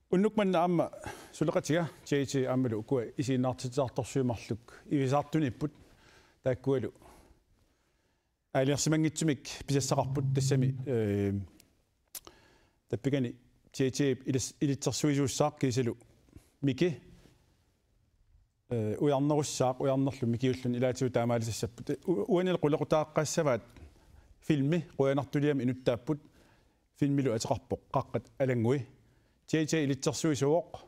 Unnuk manna aamma suleqatiga J J aammalu ukua isiginnaartitsisartorsuit marluk ivisaartuniipput, taakkualu aalajangersimanngitsumik pisassaqarput, tassami, eh, tappikani J J-p ilis-, ilitsersuisuussaaq kiisalu Miki, eh, ujarnerussaaq, ujarnerlu Mikiulluni ilaatigut taamaalisassapput. U-, uanilu qulequtaaqqaassavaat filmi qujanartuliami inuttaapput, filmilu ateqarpoq Qaqqat Alanngui. J J ilitsersuisuuvoq.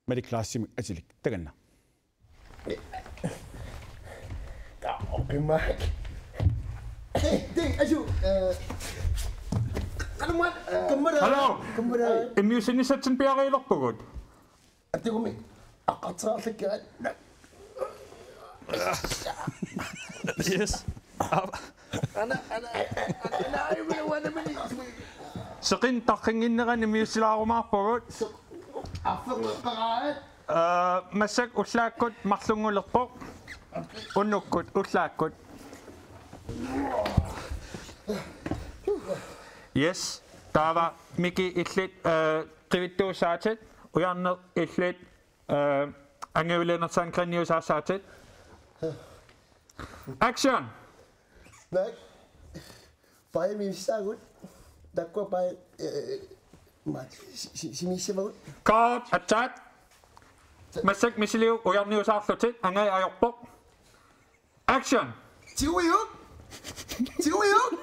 Malik Larsimik atilik. Takanna. Taq, oqimaak. Teng, asu, eh, qanumaat, eh, kammara. Hallo. Kammara. Immiussinissatsinnut piareerpugut. Atugumi. Aqqartereerlakka. Yes. Ana, ana, ana, ana, ana, ana, ana, ana, Seqineq tarrinnginnerani immiussilaarumaarpugut. Arferneqaraat. Aa, massakkut ullaakkut marlunngulerpoq. Unnukkut ullaakkut. Yes. Taava Miki illit, aa, qivittuussaatit, ujarneq illit, aa, angajulianersaanngikkaanniusaassaatit. Action! Naak. Paja missaagut. Takkua paja, eh, ma-, si-, si-, simissavagut. Cut, attack. Massakkut misiliu ujarniusaarlutit, angajoq ajorpoq. Action! Tiuiuk! Tiuiuk!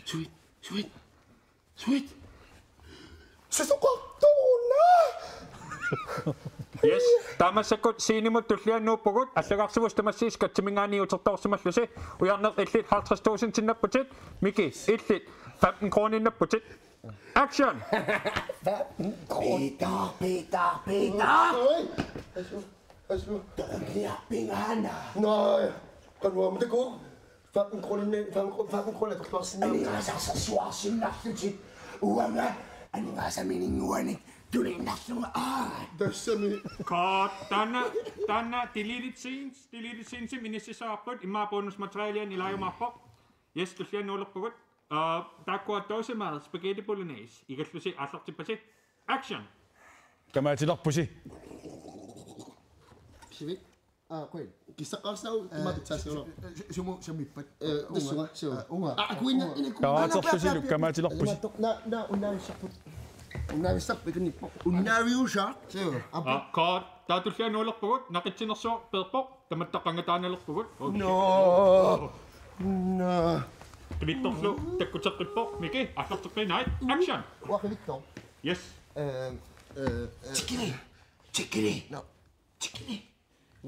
Sweet, sweet, sweet. Sisoqartuuna! Yes, taava massakkut scenemut tulliani nuuppugut, allagarsivusi tamassi sketchiminngaanniit utertoorsimallusi, ujarneq illit halvtreds tusindinnapputit, Miki illit femten kroninnapputit. Action! Peter, Peter, Peter! Asu. Taanniarpingaana. Nå, qanuamutaku. Femten kroner, femten kroner, femten kroner atorluarsinnaavutit. Aningaasarsiorsinnarlutit. Uanga aningaasaminnguanik tuniinnarlunga. Aa. Tassami. Cut. Taanna, taanna deleted scenes, deleted scenes-imik inississavarput, immaqa bonusmaterialianik ilaajumaarpoq. Yes, tulliani nuulerpugut. Aa, taakkua dåsemad spaghetti bolognese. Igallusi aallartippasi. Action! Kamaatilerpusi. Sivik. Aa, qujan. Kissaqqaarsinnaavoq. Ee, imaatut saassuulo. Su-, su-, sumu samippat? Ee, tassunga, suu. Aa, unga. Aa, kuinna, ina, kuinna. Kamaatilerpusilu, kamaatilerpusi. Imaattoq, naa, naa, unnaavissarput. Unnaavissarput, ikinnippoq. Unnaaviussaaq. Suu. Aa, cut. Taava tulliani nuulerpugut, naqitsinersuaq peerpoq, tamatta qangataanalerpugut. Oh, no. Shit. No. Qivittorlu takkuteqqippoq, Miki, aallarteqqiinnarit. Action! Uanga qivittoq. Yes. Ee, ee, ee. Tikili. Tikili. No. Tikili.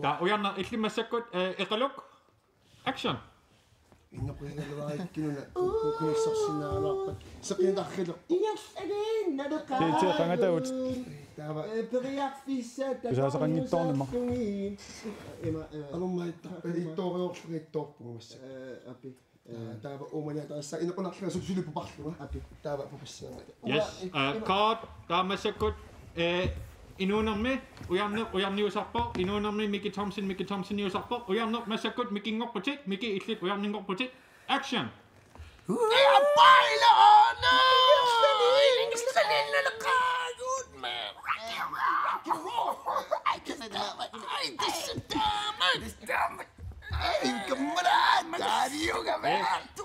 Taava Ujarneq illit massakkut, ee, Eqaluk. Action. Innoqqigaluarikkinuna ku-, ku-, kunassarsinnaagaluarpat. Seqinarrilu. Igassalin naleqaa. Tee, tee, qangatavut. Taava. Ee, periarfissat. Kusaasaqanngitsoornimma. Ima, ee. Alumma itto-, ittooriorlu ittoorpunga massakkut. Ee, api. Ee. Taava uumani ataassaa inoqunarlunga suli, suli puparlunga. Api. Taava pupassiamata. Yes, ee, cut, taava massakkut, ee, inuunermi, Ujarneq, Ujarniusarpoq, inuunermi, Miki Thomsen, Miki Thomseniusarpoq, Ujarneq massakkut, Mikinngorputit, Miki illit Ujarninngorputit. Action!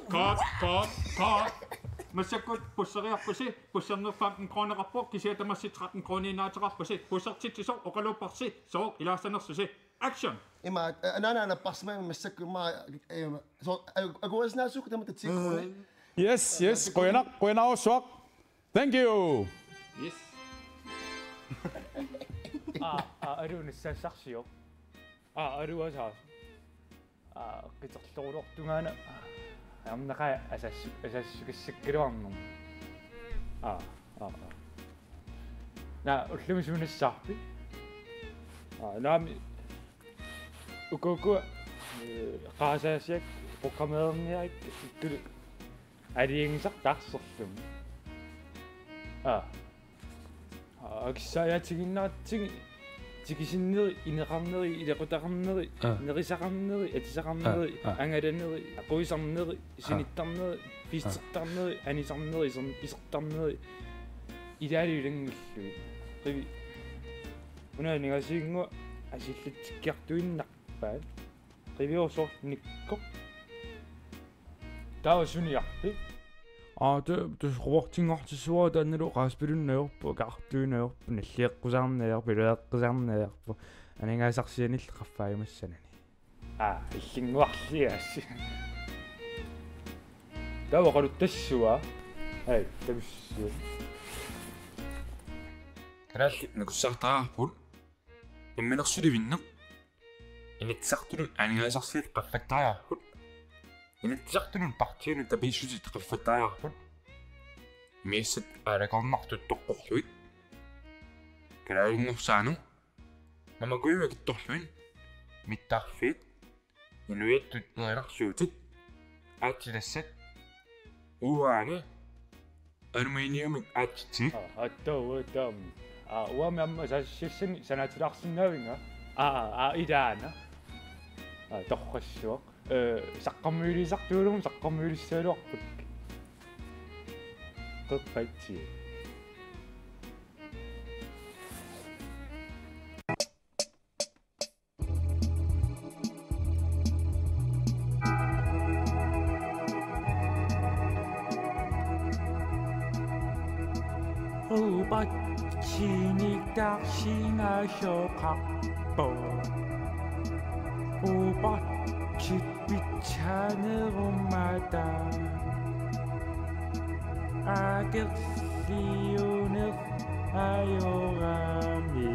Cut, cut, cut. Massakkut pusseriarpusi, pusserneq femten kroneqarpoq, kisianni tamassi tretten kroniinnaateqarpusi, pussertitsisoq oqaluupparsi, sooq ilaassanersusi. Action! Ima, ee, anaana napparsimavimmi massakkut ima, ee, so, ee, akuersinnaasukkut tamatta ti kroner. Yes, yes, qujanaq, qujanarsuaq. Thank you. Yes. Aa, aa, aluunissassarsior. Aa, aluasaas. Aa, qiterlorulortungaana. Aamma qaa asas-, asassukassikkaluarnermi. Aa, aa, aa. Naa, ullumi suunassaarpi? Aa, naami. Uku, uku, ee, qaasaasiak programmererniarik ikkulu aliigisartaarserlumi. Aa. Aa, akissaajaatigiinnaratsigit tikisinneri, ineqarneri, ilequtaqarneri, aa, nerisaqarneri, atisaqarneri, aa, aa, angalaneri, aquisarneri, aa, sinittarneri, aa, fiistertarneri, anisarneri, iserm-, isertarneri, ilaalu ilanngullugu. Qivi-, una aningaasivinnguaq asillatsikkiartuinnarpaat. Qiviusoq nikkoq. Taava suniarpi? Aa, tu-, tus robotinngortissuara taannalu qaaspilunneq ajorpoq, kaartuineq ajorpoq, nalliuqqusaarneq ajorpoq, iluaqqusaarneq ajorpoq. Aningaasarsianillu qaffaajumassanani. Aa, illinnguarliaas. Taava oqaluttassuaq. Ai, takussuaq. Kalaallit nukussaartariaqarpugut. Namminersulivinneq. Inatsisartunut aningaasarsiat qaffattariaqarput. Inatsisartunut partiinut tapiissutit qaffattariaqarput. Imigassat aalakoornartut toqqorlugit. Kalaalinngorsaanut. Namakuiuakittorlugit. Mittarfiit. Inuiattut erinarsuutit. Aatsitassat. Uani. Aluminiumit aatsitsigit. Aa, aatsaat uattaami. Aa, uanga aamma saassussani sanaatilaarsinnaavinga. Aa, aa, ilaana. Aa, torrassuaq. Ee, saqqarmiuliisartuullunga saqqarmiulissagaluarput. Qeqqatsi. Robotinik tarsingasioqarpoq. Robotit pitsaanerummata. Akerliuneq ajorami.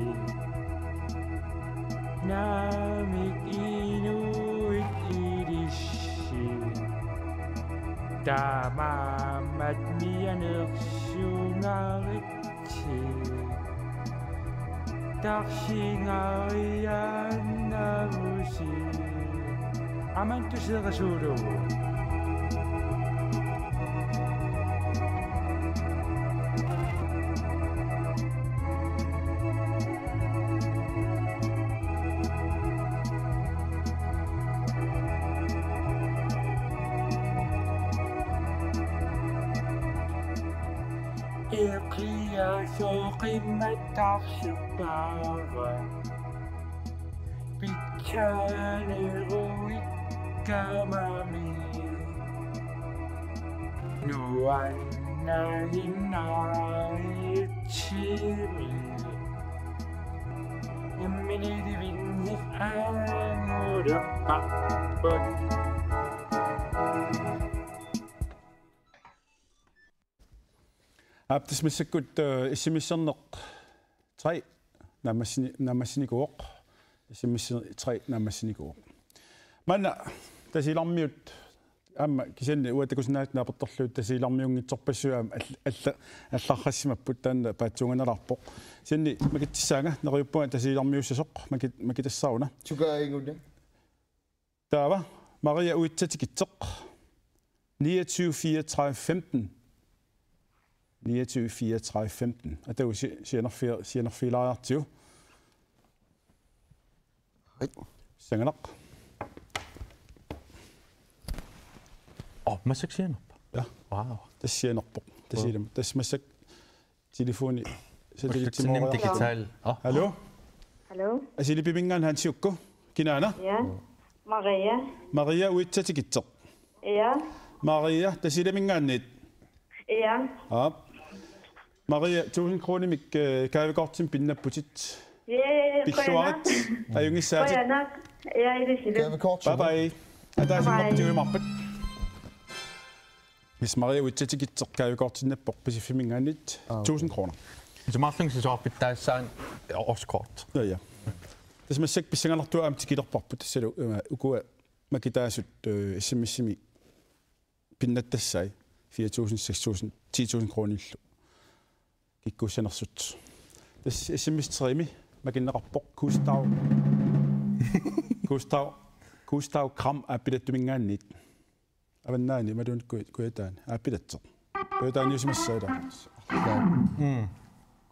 Naamik inuit ilissi. Taamaammat mianersugaritsi. Taxingariannavusi. Amantuserasulu. Iqiasoqimatarsuppara. Pitsaneruikkamami. Nuannaginnaitsimi. Imminilivinni angulerparput. Aap, tassa massakkut, øh, S M S-erneq tre naammassini-, naammassinikuuvoq. S M S tre naammassinikuuvoq. Maanna Tasiilarmiut aamma kisianni uanga takusinnaasat naapertorlugit Tasiilarmiunngitsorpassuit aamma all-, alla-, allarrassimapput, taanna paatsuunganalaarpoq. Kisianni makitsissaanga, neriuppunga Tasiilarmiussasoq makit-, makitassaruna. Sukaaguna. Taava Maria Uitsatikitseq. Niogtyve fireogtredive femten. Niogtyve fireogtredive femten. Atagu si-, sianerfi-, sianerfigilaariartigu. Hej. Sanganaq. Åh, massakkut sianerpoq. Ja. Wow. Tassa sianerpoq. Tassa Wow. ilama. Tassa massakkut telefoni Ullutsinnimi satellitsimooreerpoq. Digital. Åh. Hallo? Hallo? Asilipiminngaanniit Hansiukku. Kinaana? Ja. Maria. Maria Uitsatikitseq. Ja. Maria, Tasiilaminngaanniit? Ja. Aap. Maria, tusind kronimik, øh, gavekortimik pinnapputit. Ja, ja, ja, Pilluarit. Qujanaq. Ajunngissaatit. Qujanaq. Ja, ilisilu. Gavekortimik. Bye bye. Ataasimut Bye bye. Tiuimarpat. Miss Maria Uitsatikitseq gavekortinnappoq Pisiffiminngaanniit. Ah, okay. Tusind kroner. Isumaqarlunga sisorarfittaassaaq årskort. Ja, ja. Tassa massakkut pissanganartuat aamma tikilerparput tassalu, øh, ukua makitaasut, øh, S M S-imi pinnattassai fire tusind, seks tusind, ti tusind kronillu. Kikkuussanersut. Tassa S M S tre-mi makinneqarpoq Gustav. Gustav, Gustav Gram Aappilattuminngaanniit. Avannaani imaluunniit Ku-, Kujataani. Aappilatseq. Kujataaniusimassaaq ila. Mm.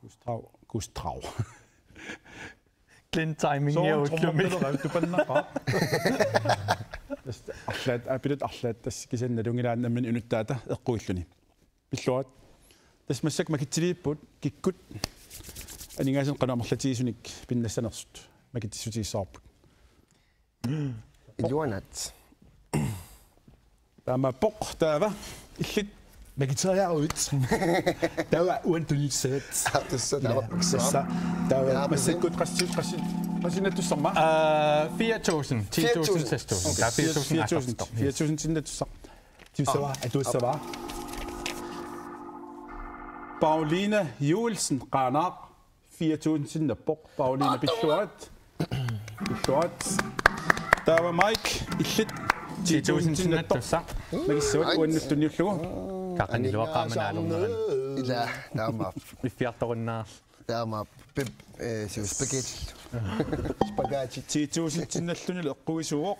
Gustav, Gustav. Glenn timing. Soorlu ullumi. Trommerpalera tupannaqaaq. Tassa arlaat, Aappilattoq arlaat tassa kisianni nalunngilaat nammineq inuttaata eqquilluni. Pilluarit. Tassa massakkut makitsiliipput kikkut aningaasanik qanoq amerlatigisunik pinnassanersut makitsissutigissavarput. Iluanat. Taamaappoq taava illit makiteriaruit. Taava uani tunniussat. Ah, tassa, taava. Ja, tassa. Taava. Ja, massakkut qassit, qassit, qassit nattussarma? Øh, fire tusind, ti tusind, fire tusind. Seks tusind. Okay. Taava fire tusind, fire tusind, fire tusind, fire tusind sinnaattussaq. Tussaavara, ah, tussaavara. Pauline Joelsen, Qaanaaq, fire tusind sinnaappoq. Pauline, pilluarit. Pilluarit. Taava Mike, illit ti tusind sinnaattussaq. Makissuat uannut tunniullugu. Kaqaniluaq qaamani alumneran. Ila, taama. Iffiartorunnaarl. Taama Pep, øh, siu spaghetti. Spaghetti. Ti tusind sinnallunilu eqquisuuvoq.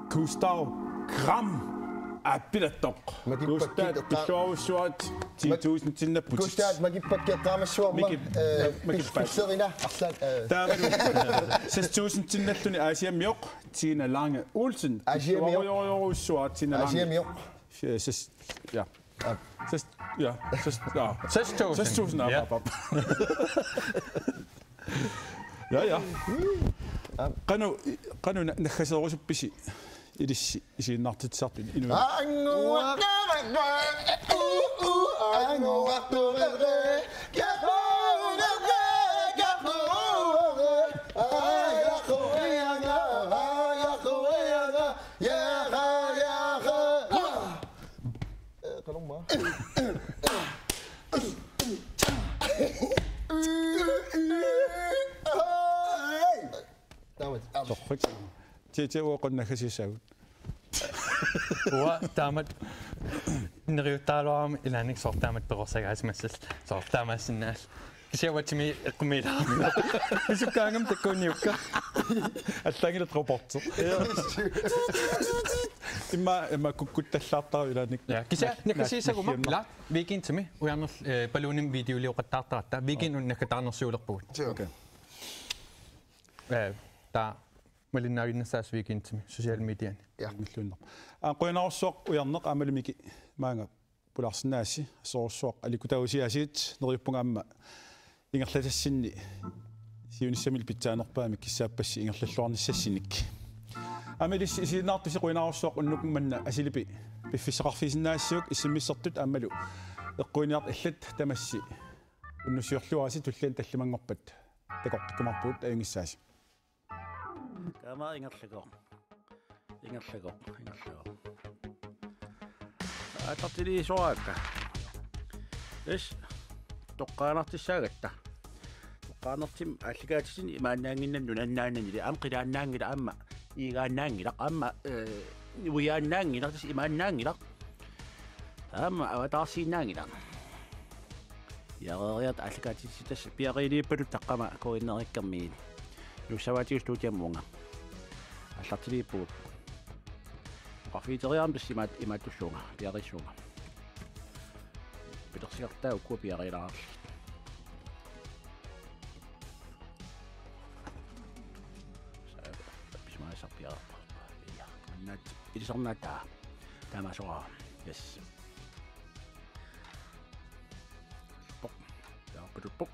Gustav Gram Aappilattoq. Makippakkit. Gustav eqqa-, pilluarujussuarit ti tusind sinnapputit. Gustav, makippakkit eqqaamassuarma. Miki-, øh, makippat. Pillerina, arlaat, øh. Taavalu seks tusind sinnalluni Aasiammioq, Tina Lange Olsen. Aasiammioq. Pilluarujorujussuarit Tina Lange. Aasiammioq. F-, seks, ja. Aap. Seks, ja. Seks, ja. Seks tusind. Seks tusind, ja, ja. Aap, aap. Ja, ja. Aap. Qanoq, qanoq na-, naggaserusuppisi ilissi isiginnaartitsisartut inuit? Anguaq. Ee, qanormaa? Taamat. Torrak. Ti, ti, uanga qunnakkasiussaagut. Uanga taamat neriuttaaraluarama ilaanni soorlu taamat perorsagaasimassallugu. Soorlu taamaassinnaalluni. Kisianni uatsimi eqqumiilaarami. Pisukkaangama takkuunniukka. Allaanngilaq robotti. Immaqa, immaqa kukkuttallaartaraluarluni. Ja, kisianni nakkasiissaguma, ila, weekendimi ujarnerl-, eh, balloonimik videolioqattaartaratta, weekend una nakkataarnersiulerpugut. Okay. Eh, taava malinnaavinnassaasi weekendimi social mediani. Ja. Milluinnaq. Aa, qujanarsuaq ujarneq aammalu Miki maanga pulaarsinnaasasi, assorujussuaq aliikkutaagusiaasiit, neriuppunga aamma ingerlatassinni siunissamilu pitsaanerpaamik kissaappassi ingerlalluarnissassinnik. Aamma ilissi isiginnaartusi qujanarsuaq unnukkut manna Asilipi piffissaqarfigisinnaagassiuk issimmissertut aammalu eqquiniartut allat tamassi unnussiorluarisi tulliani tallimanngorpat takoqqikkumaarpugut, ajunngissaasi. Kaama ingerlakoq. Ingerlakoq, ingerlakoq. Aallartiliisoraakka. Is. Toqqaannartussaagatta. Toqqaannartumik aallakaatitsinni imaannaannginnami nunannaanani, aamma qilaannaanngilaq, aamma iigaannaanngilaq, aamma, eh, uiaannaanngilaq, tassa imaannaanngilaq. Aamma avataarsiinnaanngilaq. Piareeriarluta aallakaatitsi, tassa piareeriarpaluttoq taqqama kuinneriikkermiin. Nuussavaatigut studiamut uunga. Aallartiliippugut. Oqarfigiteriarama tassa imaat-, imaattussuunga, piareerissuunga. Pilersigartaa ukua piareerilaarlugit. Sa-, pisimaasarpiarpa. Ja, mannaat ilisarnaataa. Taamaasoraara. Yes. Pok. Ja, pok.